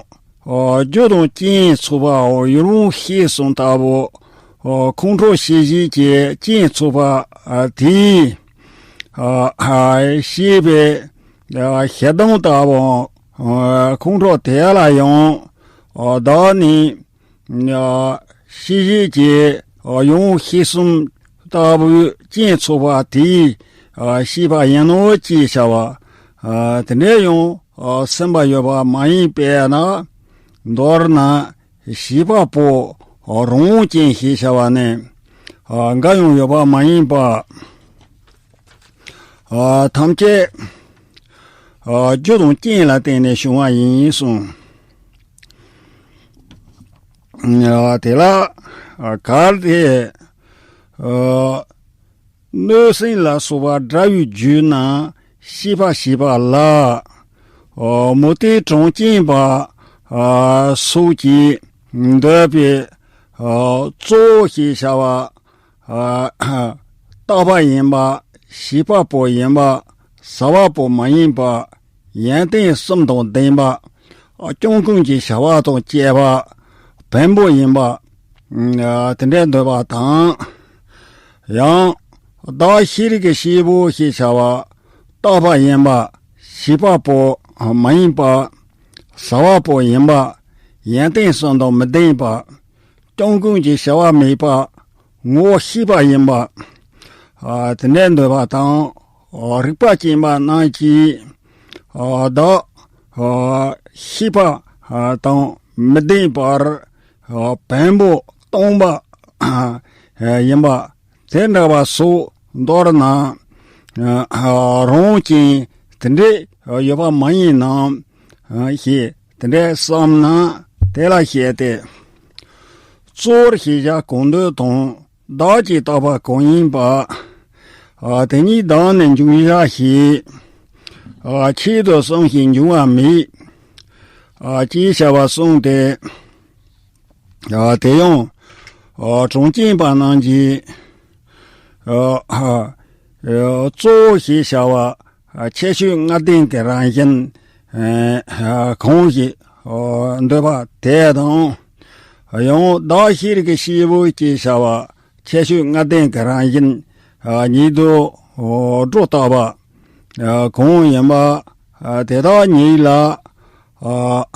ཨ་རྒྱུ་དང་རྐྱེན་ཚུགས་པའམ་ཡུལ་དབང་ཤེས་གསུམ་ལྟ་བུ། ཨ་ཁོང་ཁྲོ་ཤེས་བྱེད་ཀྱི་རྐྱེན་ཚུགས་པ་ཨ་དེས། ཨ་ཨ་ཤེས་པའི་ཨ་ཞེ་སྡང་ལྟ་བུའམ། ཨ་ཁོང་ཁྲོ་དེ་ལ་ཡང་ཨ་བདག་ནི་ཨ་ཤེས་བྱེད་ཀྱི་ཨ་ཡུལ་དབང་ཤེས་གསུམ་ལྟ་བུའི་རྐྱེན་ཚུགས་པ་དེས་ཨ་ཤེས་པ་ཡིན་ནོ་ཅེས་བྱ་བ། ཨ་དེ་འདྲའི་ཡང་ཨ་སེམས་པ་ཡོད་པ་མ་ཡིན་པས་ན། མདོར་ན་བྱིས་པ་པོ་རང་དབང་ཅན་ཞེས་བྱ་བ་ནི་ཨ་འགའ་ཡང་ཡོད་པ་མ་ཡིན་པ། ཨ་ཐམས་ཅད་ཨ་རྒྱུ་དང་རྐྱེན་ལ་བརྟེན་ནས་བྱུང་བ་ཡིན་གསུངས། ཨ་དེ་ལ་ཨ་གལ་ཏེ་ཨ་གནོད་སེམས་ལ་སོགས་པ་དགྲ་བོའི་རྒྱུད་ན་སྐྱེས་པ་བྱིས་པ་ལ། ཨ་མུ་སྟེགས་གྲོང་ཁྱེར་པ་ཨ་སོགས་ཀྱིས་འདོད་པའི་ཨ་གཙོ་བོ་ཞེས་བྱ་བ། ཨ་རྟག་པ་ཡིན་པ། བྱིས་པ་པོ་ཡིན་པ། བྱ་བ་པོ་མ་ཡིན་པ། ཡོན་ཏན་གསུམ་དང་ལྡན་པ། ཨ་སྐྱོང་ཀུན་གྱི་བྱ་བ་དང་བཅས་པ། བེམ་པོ་ཡིན་པ། ཨ། དེ་འདྲའི་འདོད་པ་དང་། ཡང་བདག་ཤེས་རིག་གི་སྐྱེས་བུ་ཞེས་བྱ་བ་རྟག་པ་ཡིན་པ། བྱིས་པ་པོ་མ་ཡིན་པ། བྱ་བ་པོ་ཡིན་པ། ཡོན་ཏན་གསུམ་དང་མི་ལྡན་པ། སྐྱོན་ཀུན་གྱི་བྱ་བ་མེད་པ། ངོ་བོ་ཤེས་པ་ཡིན་པ། ཨ། དེ་འདྲའི་འདོད་པ་དང་། ཨ། རིག་པ་ཅན་པ་རྣམས་ཀྱིས། ཨ། བདག་ཨ། ཤེས་པ་ཨ། དང་མི་ལྡན་པར། ཨ། བེམ་པོ་སྟོང་པ་ཨ། ཡིན་པ། དེ་འདྲ་བ་སོགས་མདོར་ན། ཨ། རང་དབང་ཅན་དེ་འདྲའི་ཡོད་པ་མ་ཡིན་ནམ། ཨ། ཞེས་དེ་འདྲའི་བསམ་ན། དེ་ལ་བཤད་དེ། གཙོ་བོར་ཤེས་བྱ་གང་འདོད་དང་། བདག་ཅེས་བཏགས་པ་གང་ཡིན་པ། ཨ། དེ་ཉིད་བདག་ནི་འཇུག་བྱ་ཞེས། ཨ། ཆེད་དུ་བསམས་ཤིང་འབྱུང་བ་མེད། ཨ། ཅེས་བྱ་བ་གསུངས་ཏེ། ཨ། དེ་ཡང་། ཨ། གྲངས་ཅན་པ་རྣམས་ཀྱིས། ཨ། ཨ། གཙོ་བོ་ཞེས་བྱ་བ། ཨ། ཁྱད་ཆོས་ལྔ་ལྡན་གྱི་རང་བཞིན། ཨ། གང་ཞིག་ཨ། འདོད་པ་དེ་དང་། ཡང་བདག་ཤེས་རིག་གི་སྐྱེས་བུ་ཞེས་བྱ་བ། ཁྱད་ཆོས་ལྔ་ལྡན་གྱི་རང་བཞིན། ཨ། ཉིད་དུ། ཨ། སྒྲོ་བཏགས་པ། ཨ། གང་ཡིན་པ། ཨ། དེ་དག་ཉིད་ལ། ཨ།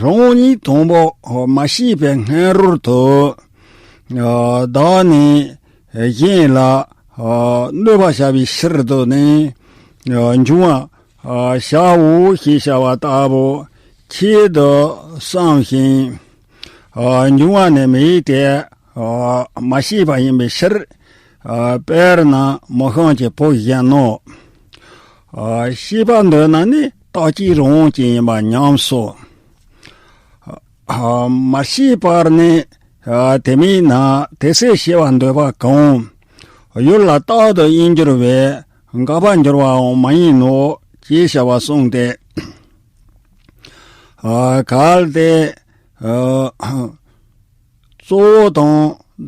རང་ཉིད་དང་པོ་མ་སྐྱེས་པའི་སྔ་རོལ་དུ། ཨ། བདག་ནི་གཞན་ལ། ཨ། གནོད་པ་བྱ་བའི་ཕྱིར་དུ་ནི། ཨ། འབྱུང་བ། ཨ། བྱའོ་ཞེས་བྱ་བ་ལྟ་བུ་ཆེད་དུ་བསམས་ཤིང་། ཨ། འབྱུང་བ་ནི་མེད་དེ། ཨ། མ་སྐྱེས་པ་ཡིན་པའི་ཕྱིར། ཨ། དཔེར་ན་མི་ཤིང་གི་བུ་བཞིན་ནོ། ཨ། སྐྱེས་པ་འདོད་ན་ནི་རྟག་གཅིག་རང་དབང་ཅན་ཡིན་པ་ཉམས་སོ། ཨ། མ་སྐྱེས་པར་ནི། ཨ། དེ་མིན་ན་དེ་ཚེ་སྐྱེ་བར་འདོད་པ་གང་། ཡུལ་ལ་རྟག་ཏུ་དབྱེར་འགྱུར་བས་འགག་པར་འགྱུར་བའང་མ་ཡིན་ནོ། ཅེས་བྱ་བ་གསུངས་ཏེ། ཨ། གལ་ཏེ། ཨ། གཙོ་བོ་དང་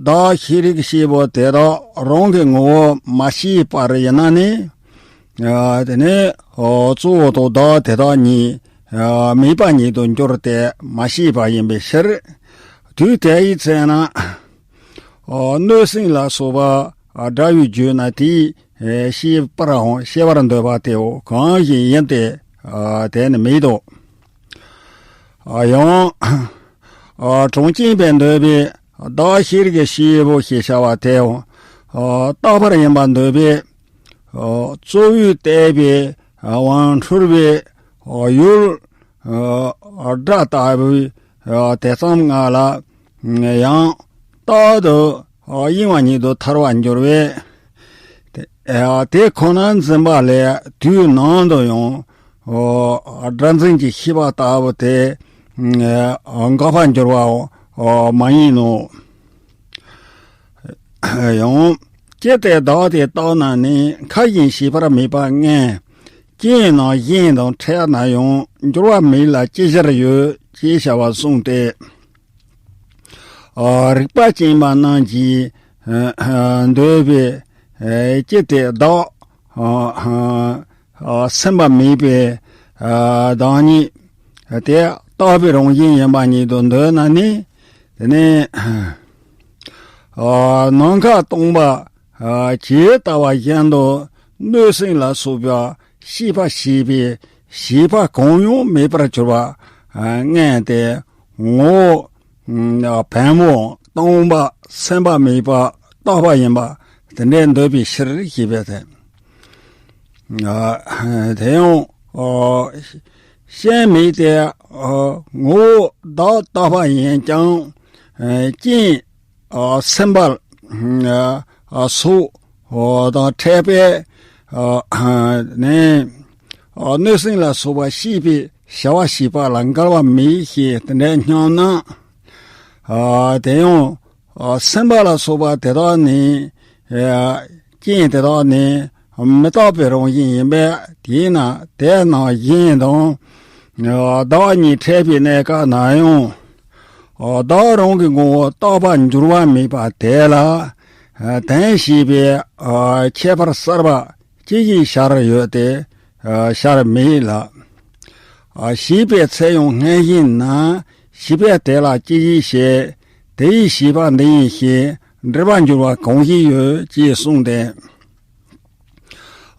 བདག་ཤེས་རིག་སྐྱེས་བུ་དེ་དག་རང་གི་ངོ་བོ་མ་སྐྱེས་པར་ཡིན་ན་ནི། ཨ། དེ་ནི། ཨ། གཙོ་བོ་དང་བདག་དེ་དག་གཉིས། ཨ། མེད་པ་ཉིད་དུ་འགྱུར་ཏེ་མ་སྐྱེས་པ་ཡིན་པའི་ཕྱིར། དུས་དེ་ཡི་ཚེ་ན། ཨ། གནོད་སེམས་ལ་སོགས་པ། ཨ། དགྲ་བོས་བརྗོད་ན་དེས། ཨ། སྐྱེས་པར་འོང་། སྐྱེ་བར་འདོད་པ་དེའོ་གང་ཞིག་ཡིན་ཏེ། ཨ། དེ་ནི་མེད་དོ། ཨ། ཡང་། ཨ། གྲངས་ཅན་པས་འདོད་པའི་བདག་ཤེས་རིག་གི་སྐྱེས་བུ་ཞེས་བྱ་བ་དེའང་། ཨ། རྟག་པར་ཡིན་པར་འདོད་པས། ཨ། གཙོ་བོས་བལྟས་པའི། ཨ། དབང་འཁྲུལ་བའི། ཨ། ཡུལ། ཨ། དགྲ་ལྟ་བུའི། ཨ། དེ་ཙམ་ང་ལ། ཡང་རྟག་ཏུ། ཨ། གཡེང་བ་ཉིད་དུ་ཐལ་བར་འགྱུར་བས། དེ། ཨ། དེ་ཁོ་ན་འཛིན་པ་ལས་དུས་ནམ་དུ་ཡང་། ཨ། སྒྲ་འཛིན་གྱི་ཤེས་པ་ལྟ་བུ་དེ། ཨ། འགག་པར་འགྱུར་བའང་། ཨ། མ་ཡིན་ནོ། ཡང་། ཅི་སྟེ་བདག་དེ་རྟག་ན་ནི་མཁའ་བཞིན་གཤེགས་པར་མོས་པ་ངན། ཅི་ཡིན་ན་གཞན་དང་འཕྲད་ན་ཡང་འགྱུར་བ་མེད་ལ་ཅི་བཞིར་ཡོད་ཅེས་བྱ་བ་གསུངས་ཏེ། ཨ། རིག་པ་ཅན་པ་རྣམས་ཀྱིས། ཨ། འདོད་པའི། ཨ། ཅི་སྟེ་བདག་ཨ། ཨ། སེམས་པ་མེད་པའི། ཨ། བདག་ཉིད་དེ་རྟག་པའི་རང་བཞིན་ཡིན་པ་ཉིད་དུ་འདོད་ན་ནི། དེ་ནི། ཨ། ནམ་མཁའ་སྟོང་པ། ཨ། ཇི་ལྟ་བ་བཞིན་དུ་གནོད་སེམས་ལ་སོགས་པ་སྐྱེད་པ་བྱེད་པའི་བྱེད་པ་གང་ཡང་མེད་པར་གྱུར་པ། ཨ། ངན་ཏེ། ངོ་བོ། ཨ། བེམ་པོ་སྟོང་པ་སེམས་པ་མེད་པ་རྟག་པ་ཡིན་པ་དེ་འདྲའི་འདོད་པའི་ཕྱིར་ཞེས་པས་ཏེ། ཨ། དེ་ཡང་། ཨ། ཞེན་མེད་དེ། ཨ། ངོ་བོ་བདག་རྟག་པ་ཡིན་ཀྱང་། ཨ། རྐྱེན། ཨ། སེམས་པ། ཨ། སོགས། ཨ། དང་འཕྲད་པས། ཨ། ནི། ཨ། གནོད་སེམས་ལ་སོགས་པ་སྐྱེད་པའི་བྱ་བ་བྱེད་པ་ལ་འགལ་བ་མེད་ཞེས་དེ་འདྲའི་སྙམ་ན། ཨ། དེ་ཡང་། ཨ། སེམས་པ་ལ་སོགས་པ་དེ་དག་ནི། ཨ། རྐྱེན་དེ་དག་ནི་མི་རྟག་པའི་རང་བཞིན་ཡིན་པས། དེས་ན་དེ་རྣམས་གཞན་དང་། ཨ། བདག་གཉིས་འཕྲད་པའི་གནས་སྐབས་ན་ཡང་། ཨ། བདག་རང་གི་ངོ་བོ་རྟག་པར་འགྱུར་བ་མེད་པ་དེ་ལ། ཨ། དོན་བྱེད་པའི། ཨ། ཁྱད་པར་གསར་པ་ཅི་ཞིག་ཤར་ཡོད་དེ། ཨ། ཤར་མེད་ལ། ཨ། བྱས་པའི་ཚེ་ཡང་སྔར་བཞིན་ན། བྱིས་པས་དེ་ལ་ཅི་ཞིག་བྱེད། དེ་ཡི་བྱིས་པ་འདི་ཡིན་ཞེས་འདྲི་བར་འགྱུར་བ་གང་ཞིག་ཡོད་ཅེས་གསུངས་ཏེ།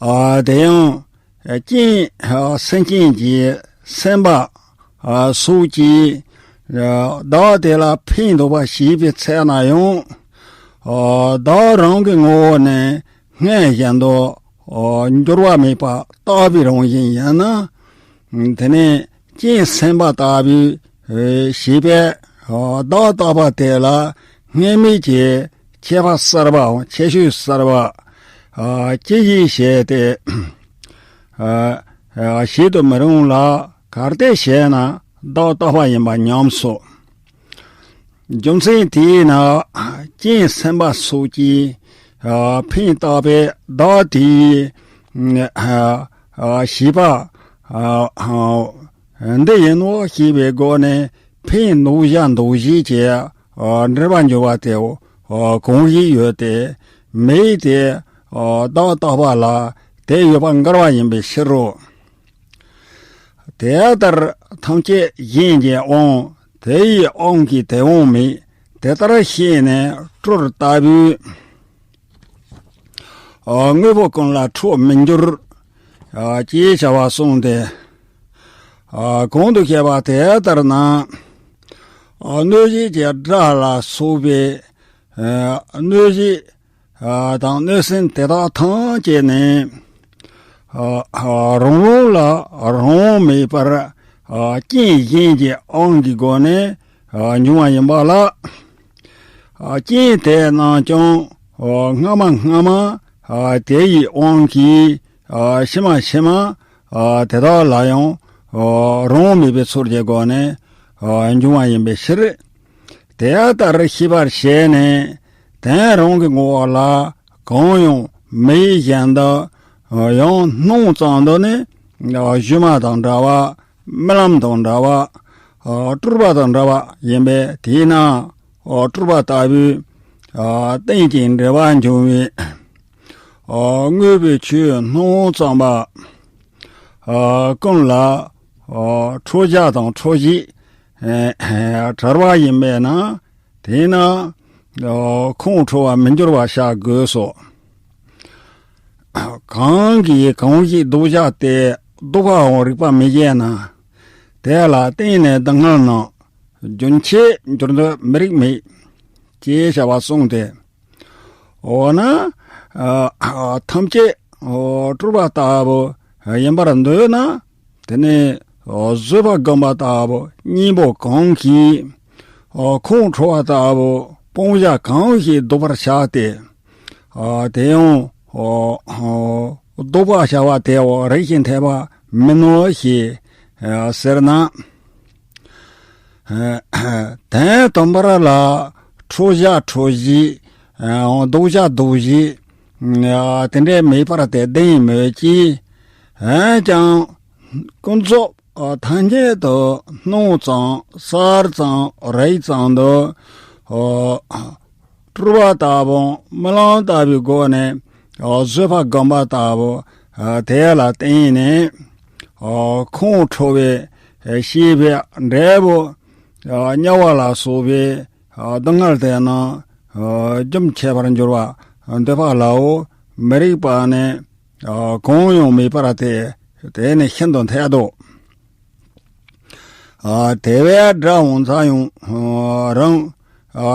ཨ། དེ་ཡང་སྐྱེས་སེམས་ཅན་གྱི་སེམས་པ་སོགས་ཀྱིས་བདག་དེ་ལ་ཕན་འདོགས་པ་བྱས་པའི་ཚེ་ན་ཡང་བདག་རང་གི་ངོ་བོ་ནས་སྔར་བཞིན་དུ་འགྱུར་བ་མེད་པ་རྟག་པའི་རང་བཞིན་ཡིན་ན། དེ་ནས་སྐྱེས་སེམས་པ་ལྟ་བུའི་བྱིས་པས་བདག་ལྟ་བུ་དེ་ལ་སྔར་མེད་ཀྱི་ཁྱད་པར་གསར་པའམ་ཁྱད་ཆོས་གསར་པ་ཅི་ཞིག་བྱས་ཏེ་བྱེད་དུ་མི་རུང་ལ། གལ་ཏེ་བྱས་ན་བདག་ལྟ་བུ་ཡིན་པ་ཉམས་སོ། རྒྱུ་མཚན་དེས་ན་སྐྱེས་སེམས་པ་སོགས་ཀྱིས་ཕན་བཏགས་པའི་བདག་དེའི་བྱིས་པ་འདི་ཡིན་ནོ་ཞེས་པའི་སྒོ་ནས་ཕན་འདོགས་བྱ་འདོགས་བྱེད་ཀྱི་འདྲི་བར་འགྱུར་བ་དེ་གང་ཞིག་ཡོད་དེ། མེད་དེ། བདག་ལྟ་བུ་ལ་དེ་ཡོད་པར་འགལ་བ་ཡིན་པའི་ཕྱིར་རོ། དེ་ལྟར་ཐམས་ཅད་གཞན་གྱི་དབང་། དེ་ཡི་དབང་གིས་དེ་དབང་མེད། དེ་ལྟར་ཤེས་ནས་སྤྲུལ་ལྟ་བུའི་དངོས་པོ་ཀུན་ལ་ཁྲོ་མི་འགྱུར་ཅེས་བྱ་བ་གསུངས་ཏེ། གོང་དུ་བཤད་པ་དེ་ལྟར་ན། གནོད་བྱེད་ཀྱི་དགྲ་ལ་སོགས་པའི་གནོད་བྱེད་དང་གནོད་སེམས་དེ་དག་ཐམས་ཅད་ནི་རང་རང་ལ་རང་དབང་མེད་པར་རྐྱེན་གཞན་གྱི་དབང་གི་སྒོ་ནས་འབྱུང་བ་ཡིན་པ་ལ། རྐྱེན་དེ་རྣམས་ཀྱང་སྔ་མ་སྔ་མ་དེ་ཡི་དབང་གིས་ཕྱི་མ་ཕྱི་མ་དེ་དག་ལ་ཡང་རང་དབང་མེད་པའི་ཚུལ་གྱི་སྒོ་ནས་འབྱུང་བ་ཡིན་པའི་ཕྱིར། དེ་ལྟར་ཤེས་པར་བྱས་ནས་དོན་རང་གི་ངོ་བོ་ལ་གང་ཡང་མེད་བཞིན་དུ། ཡང་སྣང་ཙམ་དུ་ནི་སྒྱུ་མ་དང་འདྲ་བ། རྨི་ལམ་དང་འདྲ་བ། སྤྲུལ་པ་དང་འདྲ་བ་ཡིན་པས། དེས་ན་སྤྲུལ་པ་ལྟ་བུའི་རྟེན་ཅིང་འབྲེལ་བར་འབྱུང་བའི་དངོས་པོའི་ཆོས་སྣང་ཙམ་པ་ཀུན་ལ་ཁྲོ་བྱ་དང་ཁྲོ་བྱེད་བྲལ་བ་ཡིན་པས་ན། དེས་ན་ཁོང་ཁྲོ་བར་མི་འགྱུར་བར་བྱ་དགོས་སོ། གང་གིས་གང་ཞིག་ལྡོག་བྱ་སྟེ་ལྡོག་པའང་རིག་པ་མི་བྱེད་ན། དེ་ལ་བརྟེན་ནས་སྡུག་བསྔལ་རྣམས་རྒྱུན་ཆད་འགྱུར་འདོད་མི་རིགས་མེད་ཅེས་བྱ་བ་གསུངས་ཏེ། འོ་ན། ཐམས་ཅད་སྤྲུལ་པ་ལྟ་བུ་ཡིན་པར་འདོད་ན། དེ་ནི་བཟོད་པ་སྒོམ་པ་ལྟ་བུ་གཉེན་པོ་གང་གིས་ཁོང་ཁྲོ་བ་ལྟ་བུ་སྤང་བྱ་གང་ཞིག་ལྡོག་པར་བྱ་སྟེ། དེ་ཡང་ལྡོག་པར་བྱ་བ་དེ་རིགས་ཤིང་འཐད་པ་མིན་ནོ་ཞེས་ཟེར་ན། དོན་དམ་པར་ལ་ཁྲོ་བྱ་ཁྲོ་བྱེད་ལྡོག་བྱ་ལྡོག་བྱེད་དེ་འདྲའི་མེད་པར་དེ་བདེན་མོད་ཀྱི། འོན་ཀྱང་ཀུན་རྫོབ་ཐམས་ཅད་དུ་སྣང་ཙམ་གསལ་ཙམ་རིག་ཙམ་དུ་སྤྲུལ་པ་ལྟ་བུ་རྨི་ལམ་ལྟ་བུའི་སྒོ་ནས་བཟོད་པ་སྒོམ་པ་ལྟ་བུ་དེ་ལ་བརྟེན་ནས་ཁོང་ཁྲོ་བའི་ཤེས་པའི་འབྲས་བུ་དམྱལ་བ་ལ་སོགས་པའི་སྡུག་བསྔལ་དེ་རྣམས་རྒྱུན་ཆད་པར་འགྱུར་བ་འདོད་པ་ལའོ། མི་རིགས་པ་ནི་གང་ཡང་མེད་པར་ཐལ། དེ་ནི་ཤིན་ཏུ་འཐད་དོ། དེ་བས་དགྲ་བོ་མཚར་ཡང་རང་།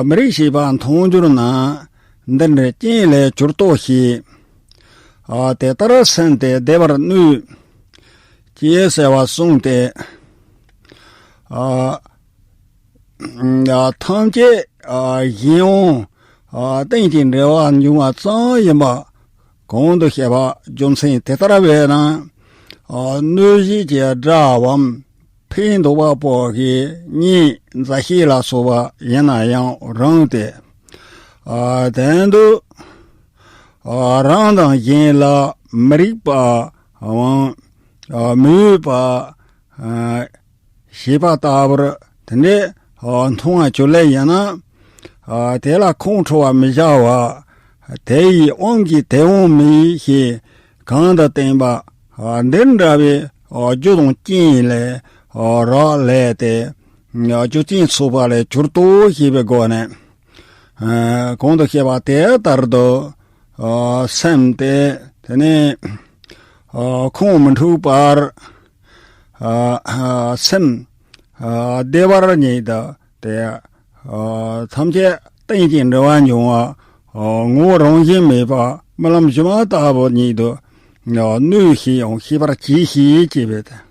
མི་རིགས་བྱིས་པ་མཐོང་འགྱུར་ན། འདི་འདྲའི་རྐྱེན་ལས་གྱུར་ཏོ་ཞེས། དེ་ལྟར་སེམས་དེ་བདེ་བར་གནོད་ཅེས་ཟེར་བ་གསུངས་ཏེ། ཐམས་ཅད་གཞན་དབང་རྟེན་ཅིང་འབྲེལ་བར་འབྱུང་བ་ཙམ་ཡིན་པ་གོང་དུ་བཤད་པ་རྒྱུ་མཚན་དེ་ལྟར་བས་ན། གནོད་བྱེད་ཀྱི་དགྲ་བམ་ཕན་འདོགས་པ་པོ་གི་གཉེན་མཛའ་བཤེས་ལ་སོགས་པ་ཡིན་ན་ཡང་རུང་སྟེ། དོན་དུ་རང་དང་གཞན་ལ་མི་རིགས་པའམ་མི་འོས་པ་ཞེས་པ་ལྟ་བུར་དེ་འདྲའི་མཐོང་བ་བཅོས་ལེན་ཡིན་ན། དེ་ལ་ཁོང་ཁྲོ་བར་མི་བྱ་བ། དེ་ཡི་དབང་གིས་དེ་འོང་མི་ཞེས་གང་དུ་བསྟན་པ་འདི་འདྲ་བའི་རྒྱུ་དང་རྐྱེན་ལས་རག་ལས་ཏེ། རྒྱུ་རྐྱེན་ཚོགས་པ་ལས་གྱུར་ཏོ་ཞེས་པའི་སྒོ་ནས། ཨ་གོང་དུ་བཤད་པ་དེ་ལྟར་དུ། ཨ་སེམས་དེ་དེ་ནས་ཨ་ཁོང་མི་འཁྲུགས་པར། ཨ་ཨ་སེམས་ཨ་བདེ་བར་ཉིད་དུ་དེ་ཨ་ཐམས་ཅད་རྟེན་ཅིང་འབྲེལ་བར་འབྱུང་བ། ཨ་ངོ་བོ་རང་བཞིན་མེད་པ་རྨི་ལམ་སྒྱུ་མ་ལྟ་བུ་ཉིད་དུ་ཨ་གནས་ཤིང་ཡང་ཤེས་པར་གྱིས་ཤིག་ཅེས་པས།